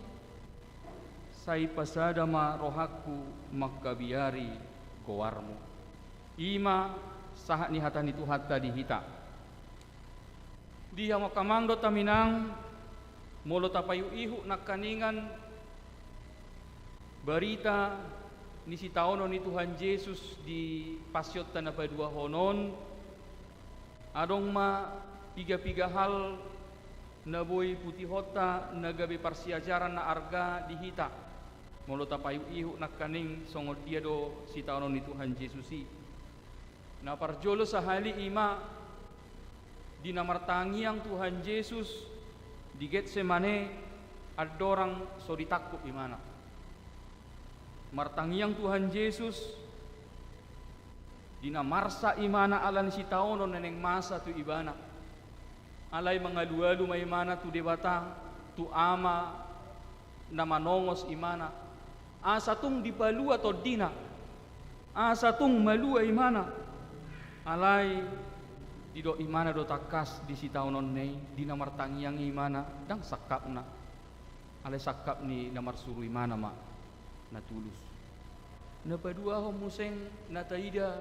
Sai pasada ma rohangku mangkabiari goarmu. I ma sahat ni hata ni Tuhanta di hita. Di hamu angka amang dohot inang, molo tapaihut-ihut nangkaningan barita ni sitaonon ni Tuhan Jesus di Passionta na paduahon on, adong ma piga-piga hal na boi putihonta na gabe parsiajaran na arga di hita. Molo tapaihut-ihut nangkaning songon dia do sitaonon ni Tuhan Jesus i. Na parjolo sahali i ma di na martangiang Tuhan Jesus di Getsemane, andorang so ditangkup ibana. Martangiang Tuhan Jesus di na marsak ibana ala ni sitaonon na naeng masa tu ibana. Alai mangalu-alu ma ibana tu Debata, tu Ama na manongos ibana, asa tung dipalua tondina, asa tung malua ibana. Alai didok ibana do tangkas di sitaononna i, di na martangiang ibana, ndang sangkapna. Alai sangkap ni na marsuru ibana ma na tulus. Na paduahon muse na taida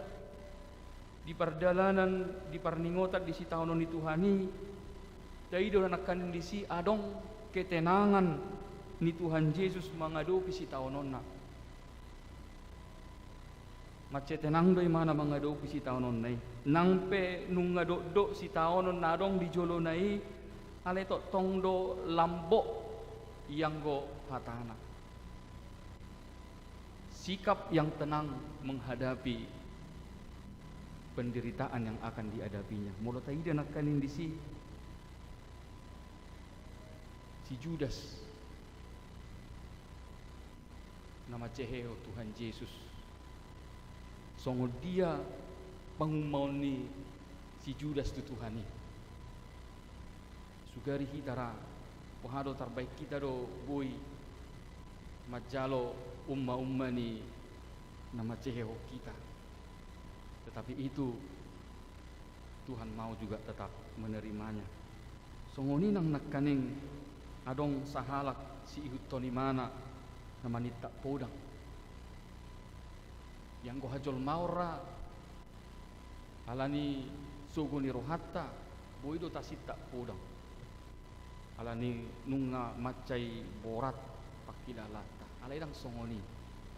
di pardalanan, di parningotan di sitaonon ni Tuhan i, taida do nangkaning disi adong ketenangan ni Tuhan Jesus mangadopi sitaononna. Mansai tenang do ibana mangadopi sitaononna i. Nang pe nunga dokdok sitaonon na adong di jolona i, alai tongtong do lambok ianggo hatana. Sikap yang tenang menghadapi penderitaan yang akan dihadapinya. Molo taida nangkaning disi, si Judas na mansai hehe Tuhan Jesus. Songon dia pangumaon ni si Judas tu Tuhan i. Sugari hita ra, boha do, tarbaen hita do boi manjalo umma-umma ni na mansai hehehon hita. Tetapi itu Tuhan mau juga tetap menerimanya. Songon i nang nangkaning adong sahalak siihuthon ibana na manintak podang. Ianggo hajolmaon ra, ala ni sogo ni rohanta, boi do tasintak podang. Ala ni nunga mansai borat pangkilalaanta. Alai ndang songon i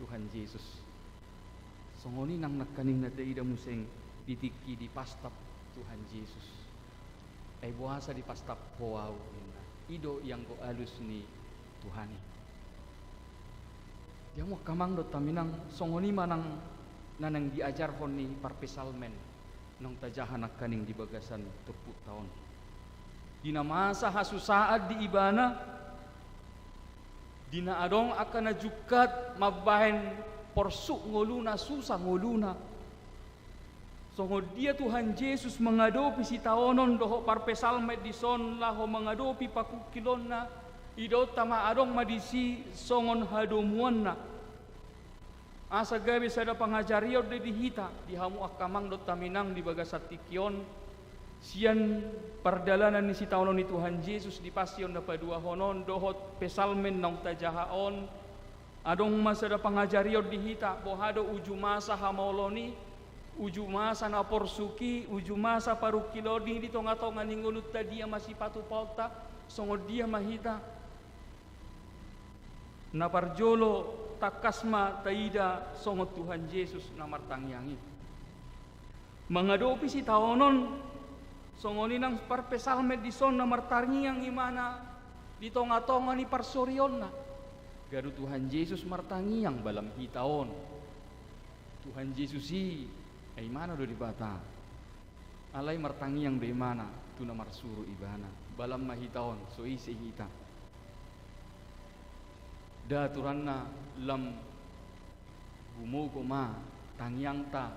Tuhan Jesus. Songon i nang nangkaning na taida muse di tingki dipastap Tuhan Jesus. Ai boasa dipastap ho ahu, ninna. I do ianggo alus ni Tuhan i. Di hamu angka amang dohot inang, songon i ma nang na naeng diajarhon ni parpsalmen naung tajaha nangkaning di bagasan turpukta on. Di na masa hasusaan di ibana, di na adong angka na jungkat mambahen porsuk ngoluna, susa ngoluna. Songon dia Tuhan Jesus mangadopi sitaonon dohot parpsalmen dison laho mangadopi pangungkilonna, idaonta ma adong ma disi songon hadomuanna. Asa gabe sada pangajarion do di hita, di hamu angka amang dohot inang di bagasan tingki on, sian pardalanan ni sitaonon ni Tuhan Jesus di Passion na paduahon on dohot psalmen naung tajaha on, adong ma sada pangajarion di hita, boha do uju masa hamaolon i, uju masa na porsuk i, uju masa parungkilon i di tonga-tonga ni ngolunta, dia ma sipatupaonta, songon dia ma hita. Na parjolo, tangkas ma taida songon Tuhan Jesus na martangiang i. Mangadopi sitaonon, songon i nang parpsalmen dison na martangiang ibana di tonga-tonga ni parsorionna. Gabe do Tuhan Jesus martangiang balam hita on. Tuhan Jesus i, ai ibana do Debata. Alai martangiang do ibana tu na marsuru ibana. Balam ma hita on, so ise hita. Nda aturanna lam gumogo ma tangiangta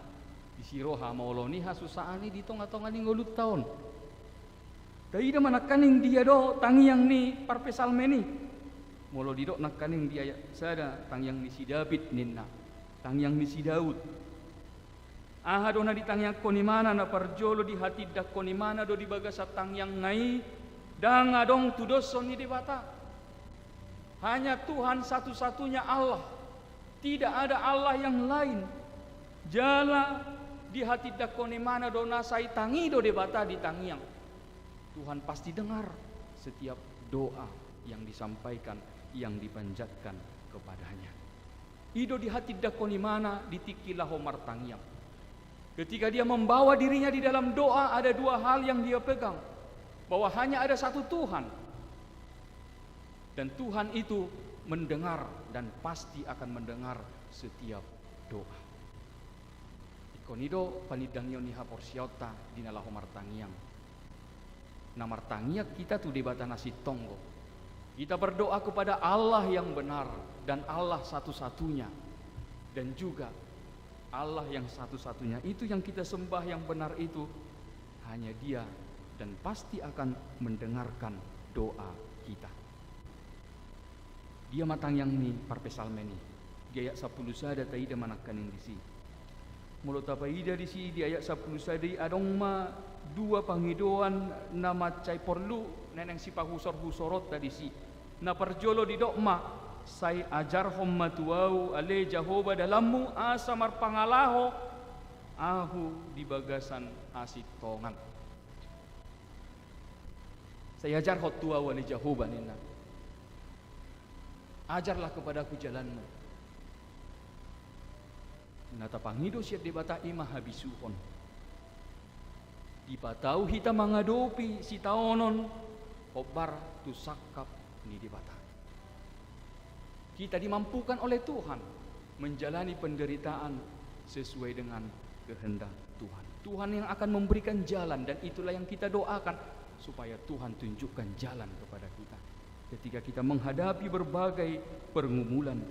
disi ro hamaolon i, hasusaan i di tonga-tonga ni ngolunta on. Taida ma nangkaning dia do tangiang ni parpsalmen i. Molo didok nangkaning di ayat sada, tangiang ni si David ninna. Tangiang ni si Daud. Aha do na ditangiangkon ibana? Na parjolo dihatindangkon ibana do di bagasan tangiangna i, ndang adong tudoshon ni Debata. Hanya Tuhan satu-satunya Allah. Tidak ada Allah yang lain. Jala dihatindangkon ibana do na sai tangi do Debata di tangiang. Tuhan pasti dengar setiap doa yang disampaikan, yang dipanjatkan kepada-Nya. I do dihatindangkon ibana di tingki laho martangiang. Ketika dia membawa dirinya di dalam doa, ada dua hal yang dia pegang, bahwa hanya ada satu Tuhan. Dan Tuhan itu mendengar dan pasti akan mendengar setiap doa. Ingkon i do panindangion ni haporseaonta di na laho martangiang. Na martangiang hita tu Debata na sintong do. Kita berdoa kepada Allah yang benar dan Allah satu-satunya. Dan juga Allah yang satu-satunya itu yang kita sembah yang benar itu, hanya Dia dan pasti akan mendengarkan doa kita. Dia ma tangiang ni parpsalmen i. Di ayat sampulu sada taida ma nangkaning disi. Molo tapaida disi di ayat sampulu sada i, adong ma dua pangidoan na mansai porlu naeng sipahusor-husoronta disi. Na parjolo didok ma, sai ajarhon ma tu ahu ale Jahowa dalanmu, asa marpangalaho ahu di bagasan hasintongan. Sai ajarhon tu ahu ale Jahowa ninna. Ajarlah kepadaku jalanmu. Na tapangido sian Debata i ma habisuhon. Dipatau hita mangadopi sitaonon hombar tu sangkap ni Debata. Kita dimampukan oleh Tuhan menjalani penderitaan sesuai dengan kehendak Tuhan. Tuhan yang akan memberikan jalan, dan itulah yang kita doakan, supaya Tuhan tunjukkan jalan kepada kita ketika kita menghadapi berbagai pergumulan.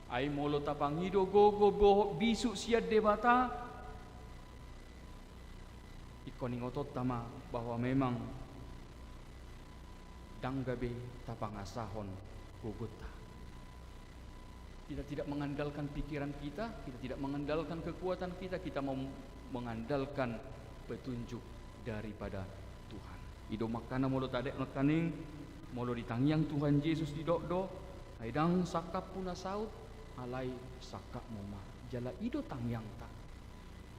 Ai molo tapangido gogo bohot bisuk sian Debata, ingkon ingotonta ma bahwa memang ndang gabe tapangasahon gogonta. Kita tidak mengandalkan pikiran kita, kita tidak mengandalkan kekuatan kita, kita mau mengandalkan petunjuk daripada Tuhan. I do makana molo tadok nangkaning, molo ditangiang Tuhan Jesus didok do, ai ndang sangkapku na saut, alai sangkapmu ma. Jala i do tangiangta.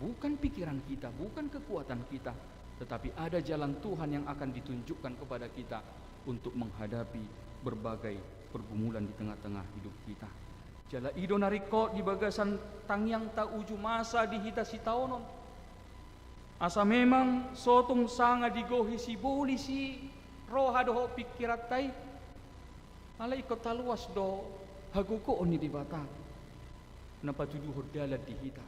Bukan pikiran kita, bukan kekuatan kita, tetapi ada jalan Tuhan yang akan ditunjukkan kepada kita untuk menghadapi berbagai pergumulan di tengah-tengah hidup kita. Jala i do na ringkot di bagasan tangiangta uju masa di hita sitaonon. Asa memang so tung sanga digohi sibolis i roha dohot pikiranta i. Alai ingkon taluas do hagogoon ni Debata na patuduhon dalan di hita.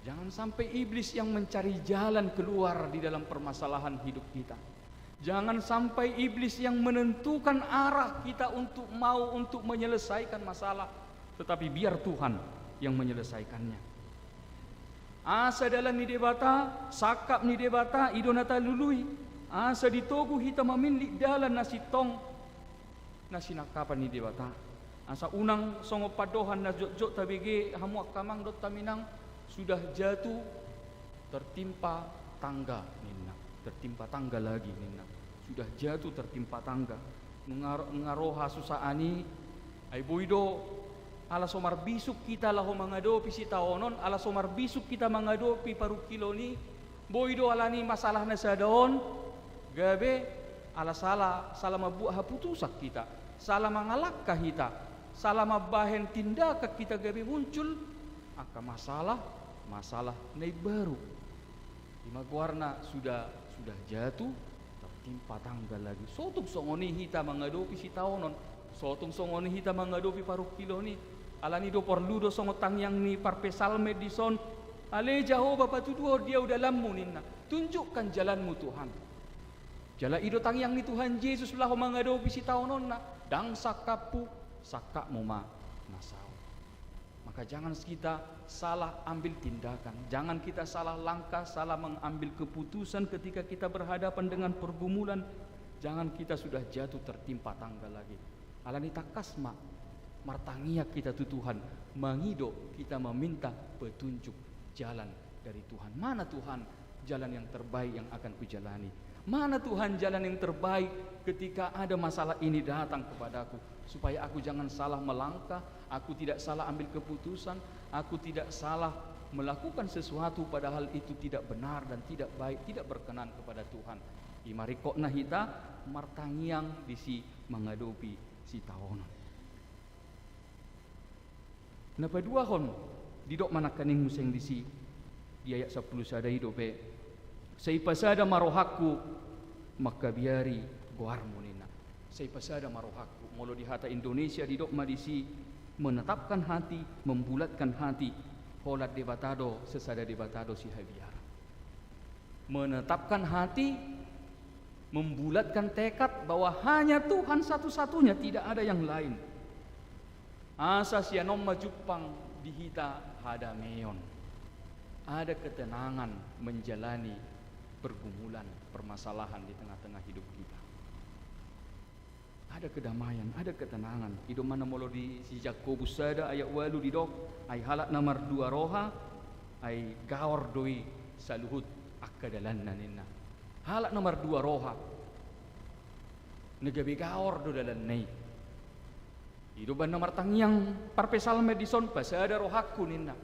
Jangan sampai iblis yang mencari jalan keluar di dalam permasalahan hidup kita. Jangan sampai iblis yang menentukan arah kita untuk mau untuk menyelesaikan masalah, tetapi biar Tuhan yang menyelesaikannya. Asa dalan ni Debata, sangkap ni Debata, i do na talului. Asa ditogu hita mamillit dalan na sintong na sinangkapan ni Debata. Asa unang songon pandohan na jotjot tabege, hamu angka amang dohot hami inang, sudah jatuh tertimpa tangga ninna. Tertimpa tangga lagi ninna. Sudah jatuh tertimpa tangga. Nunga, nunga ro hasusaan i, ai boi do ala so marbisuk hita laho mangadopi sitaonon, ala so marbisuk hita mangadopi parungkilon i, boi do alani masalah na sada on, gabe ala sala, sala mambuat haputusan hita. Salah mangalangka hita, salah mambahen tindakan hita gabe muncul angka masalah, masalah na imbaru. Ima goarna sudah, sudah jatuh, tertimpa tangga lagi. Sotung songon i hita mangadopi sitaonon, sotung songon i hita mangadopi parungkilon i. Alani do porlu do songon tangiang ni parpsalmen dison, ale Jahowa, patuduhon dia do dalanmu ninna. Tunjukkan jalanmu Tuhan. Jala i do tangiang ni Tuhan Jesus laho mangadopi sitaononna, ndang sangkaphu, sangkapmu ma na saut. Maka jangan kita salah ambil tindakan, jangan kita salah langkah, salah mengambil keputusan ketika kita berhadapan dengan pergumulan, jangan kita sudah jatuh tertimpa tangga lagi. Alani tangkas ma martangiang hita tu Tuhan, mangido hita meminta petunjuk jalan dari Tuhan. Mana Tuhan jalan yang terbaik yang akan kujalani? Mana Tuhan jalan yang terbaik ketika ada masalah ini datang kepadaku? Supaya aku jangan salah melangkah, aku tidak salah ambil keputusan, aku tidak salah melakukan sesuatu padahal itu tidak benar dan tidak baik, tidak berkenan kepada Tuhan. Ima ringkotna hita martangiang disi mangadopi sitaonon. Na paduahon, didok ma nangkaning muse disi, di ayat sampulu sada i dope, sai pasada ma rohangku mangkabiari goarmu ninna. Sai pasada ma rohangku. Molo di hata Indonesia didok ma disi menetapkan hati, membulatkan hati, holan Debata do, sesada Debata do sihabiaran. Menetapkan hati, membulatkan tekad bahwa hanya Tuhan satu-satunya, tidak ada yang lain. Asa sian on ma jumpang di hita hadameon. Ada ketenangan menjalani pergumulan, permasalahan di tengah-tengah hidup kita. Ada kedamaian, ada ketenangan. I do ma na molo di si Jakobus sada ayat ualu didok, ai halak na mardua roha, ai gaor do i saluhut angka dalanna ninna. Halak na mardua roha, na gabe gaor do dalanna i. I do umbahen na martangiang parpsalmen dison, pasada rohangku ninna.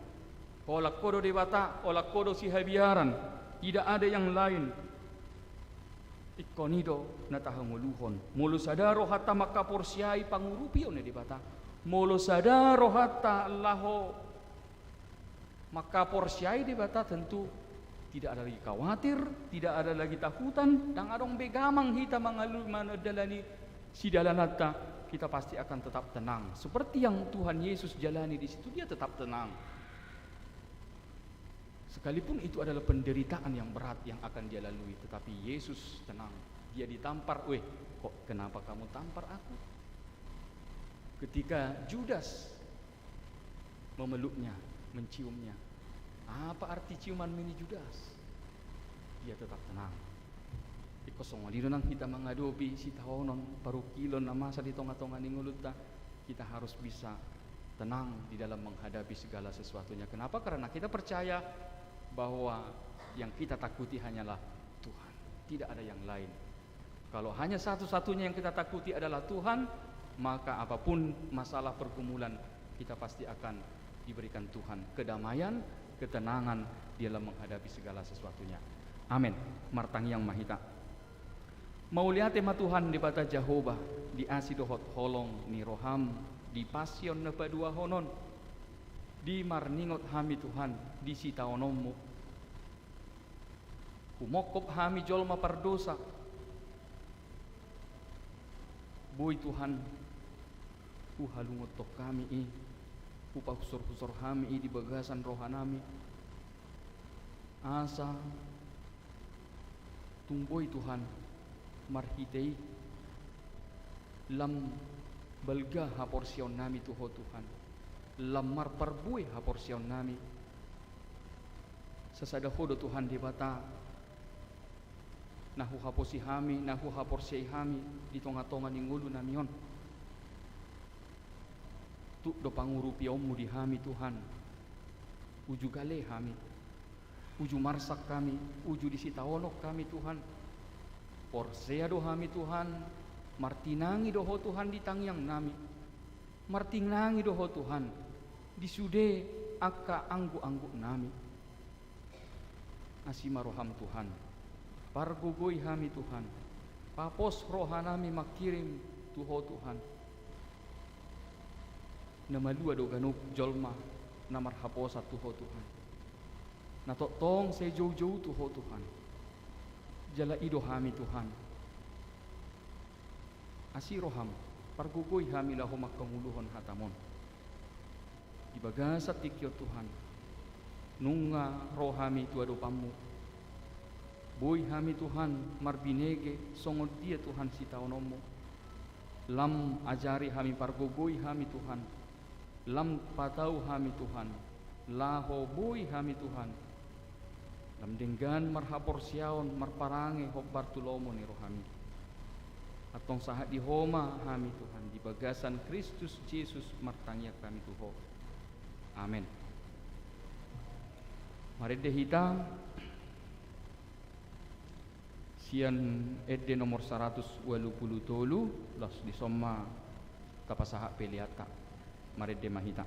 Holan Ho do Debata, holan Ho do sihabiaran, tidak ada yang lain. Ingkon i do na tahangoluhon. Molo sada rohanta mangkaporseai pangurupion ni Debata, molo sada rohanta laho mangkaporseai Debata, tentu tidak ada lagi khawatir, tidak ada lagi takutan, ndang adong be gamang hita mangalu-, mandalani sidalananta, kita pasti akan tetap tenang. Seperti yang Tuhan Yesus jalani di situ, dia tetap tenang. Sekalipun itu adalah penderitaan yang berat yang akan dia lalui, tetapi Yesus tenang. Dia ditampar, "Weh, kok kenapa kamu tampar aku?" Ketika Judas memeluknya, menciumnya, "Apa arti ciumanmu ini, Judas?" Dia tetap tenang. Ingkon songon i do nang hita mangadopi sitaonon, parungkilon na masa di tonga-tonga ni ngolunta, kita harus bisa tenang di dalam menghadapi segala sesuatunya. Kenapa? Karena kita percaya bahwa yang kita takuti hanyalah Tuhan, tidak ada yang lain. Kalau hanya satu-satunya yang kita takuti adalah Tuhan, maka apapun masalah pergumulan, kita pasti akan diberikan Tuhan kedamaian, ketenangan di dalam menghadapi segala sesuatunya. Amin. Martangiang ma hita. Mauliate ma Tuhan Debata Jahowa, di asi dohot holong ni roham, di pasion na paduahon on, di marningot hami Tuhan, di sitaononmu. Humongkop hami jolma pardosa. Boi Tuhan, huhalungonhon hami i, hupahusor-husor hami i di bagasan rohanami. Asa tung boi Tuhan, marhite i lam balga haporseaonnami tu Ho Tuhan, lam marparbue haporseaonnami. Sasada Ho do Tuhan Debata, na huhaposi hami, na huhaporseai hami di tonga-tonga ni ngolunami on. Tuk do pangurupionmu di hami Tuhan. Uju gale hami, uju marsak hami, uju disitaonon hami Tuhan. Porsea do hami Tuhan, martinangi do Ho Tuhan di tangiangnami. Martinangi do Ho Tuhan, di sude angka angguk-angguknami. Asi ma roham Tuhan, pargogoi hami Tuhan, papos rohanami mangkirim tu Ho Tuhan. Na malua do ganup jolma na marhaposan tu Ho, Tuhan. Na tongtong sai joujou tu Ho, Tuhan. Jala i do hami, Tuhan. Asi roham, pargogoi hami laho manghangoluhon hatam on. Di bagasan tingki on, Tuhan, nunga ro hami tu adopanmu. Boi hami, Tuhan, marbinege songon dia, Tuhan, sitaononmu. Lam ajari hami, pargogoi hami, Tuhan. Lam patau hami, Tuhan, laho boi hami, Tuhan, lam denggan marhaporseaon, marparange hombar tu lomo ni rohami. Antong sahat di Ho ma hami, Tuhan, di bagasan Kristus Jesus martangiang hami tu Ho. Amen. Marende hita sian ende nomor saratus ualu pulu tolu, laos dison ma tapasahat peleanta. Marende ma hita.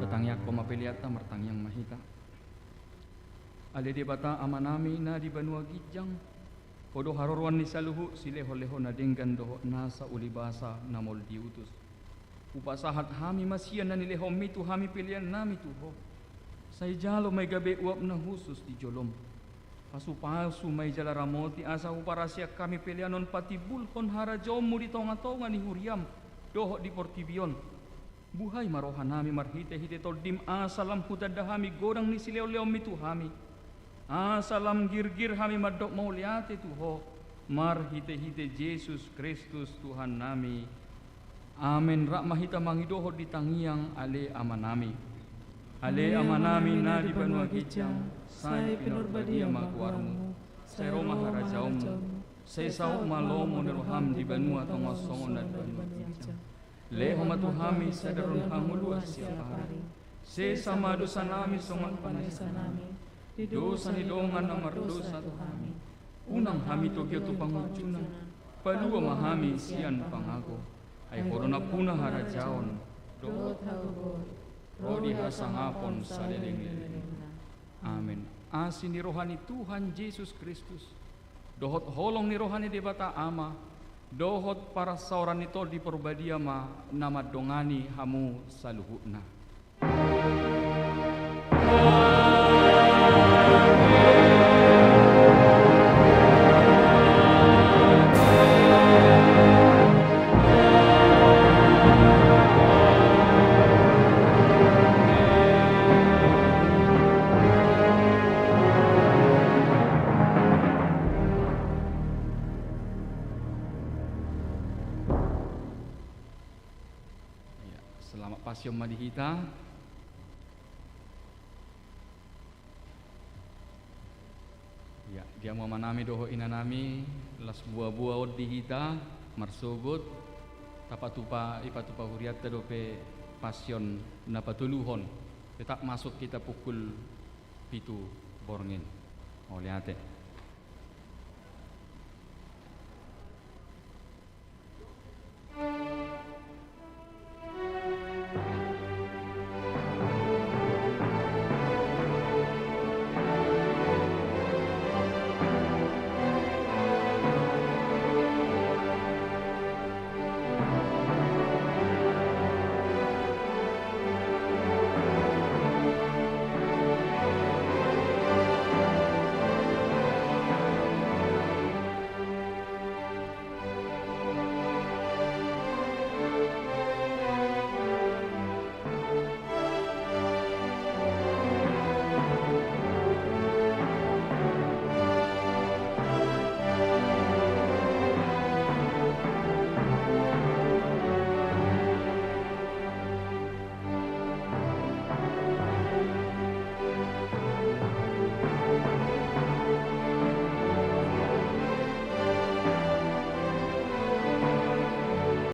Tatangiangkon ma peleanta, martangiang ma hita. Ale Debata Amanami na di banua ginjang, Ho do haroroan ni saluhut silehonlehon na denggan dohot nasa ulibasa na molo diutus. Hupasahat hami ma sian na nilehonmi tu hami peleannami tu Ho. Sai jalo ma i gabe uap na hushus di jolom. Pasupasu ma i jala ramoti asa huparasian hami pelean on patimbulhon harajaonmu di tongatonga ni huriam dohot di portibi on. Buhai ma rohanami marhitehite Tondim asa lam hutanda hami godang ni silehonlehonmi tu hami. Asa lam girgir hami mandok mauliate tu Ho marhitehite Jesus Kristus Tuhannami. Amen. Rap ma hita mangidohon di tangiang Ale Amanami. Ale Amanami na di banua ginjang, sai pinarbadia ma goarmu. Sai ro ma harajaonmu. Sai saut ma lomo ni roham di banua tonga on songon na di banua ginjang. Lehon ma tu hami sadari on hangoluan siapari. Sesa ma dosanami songon panesanami di dosa ni dongan na mardosa tu hami. Unang hami togihon tu pangunjunan. Palua ma hami sian pangago. Ai Ho do nampuna harajaon dohot hagogoon ro di hasangapon saleleng ni lelengna. Amen. Asi ni roha ni Tuhan Jesus Kristus dohot holong ni roha ni Debata Ama dohot parsaoran ni Tondi Parbadia ma na mandongani hamu saluhutna. Pasion ma di hita. Ya, di hamu amanami dohot inanami, las boaboa on di hita, marsogot, tapatupa, ipatupa hurianta dope Pasion na patoluhon, tetap masuk hita pukul pitu borngin. Mauliate.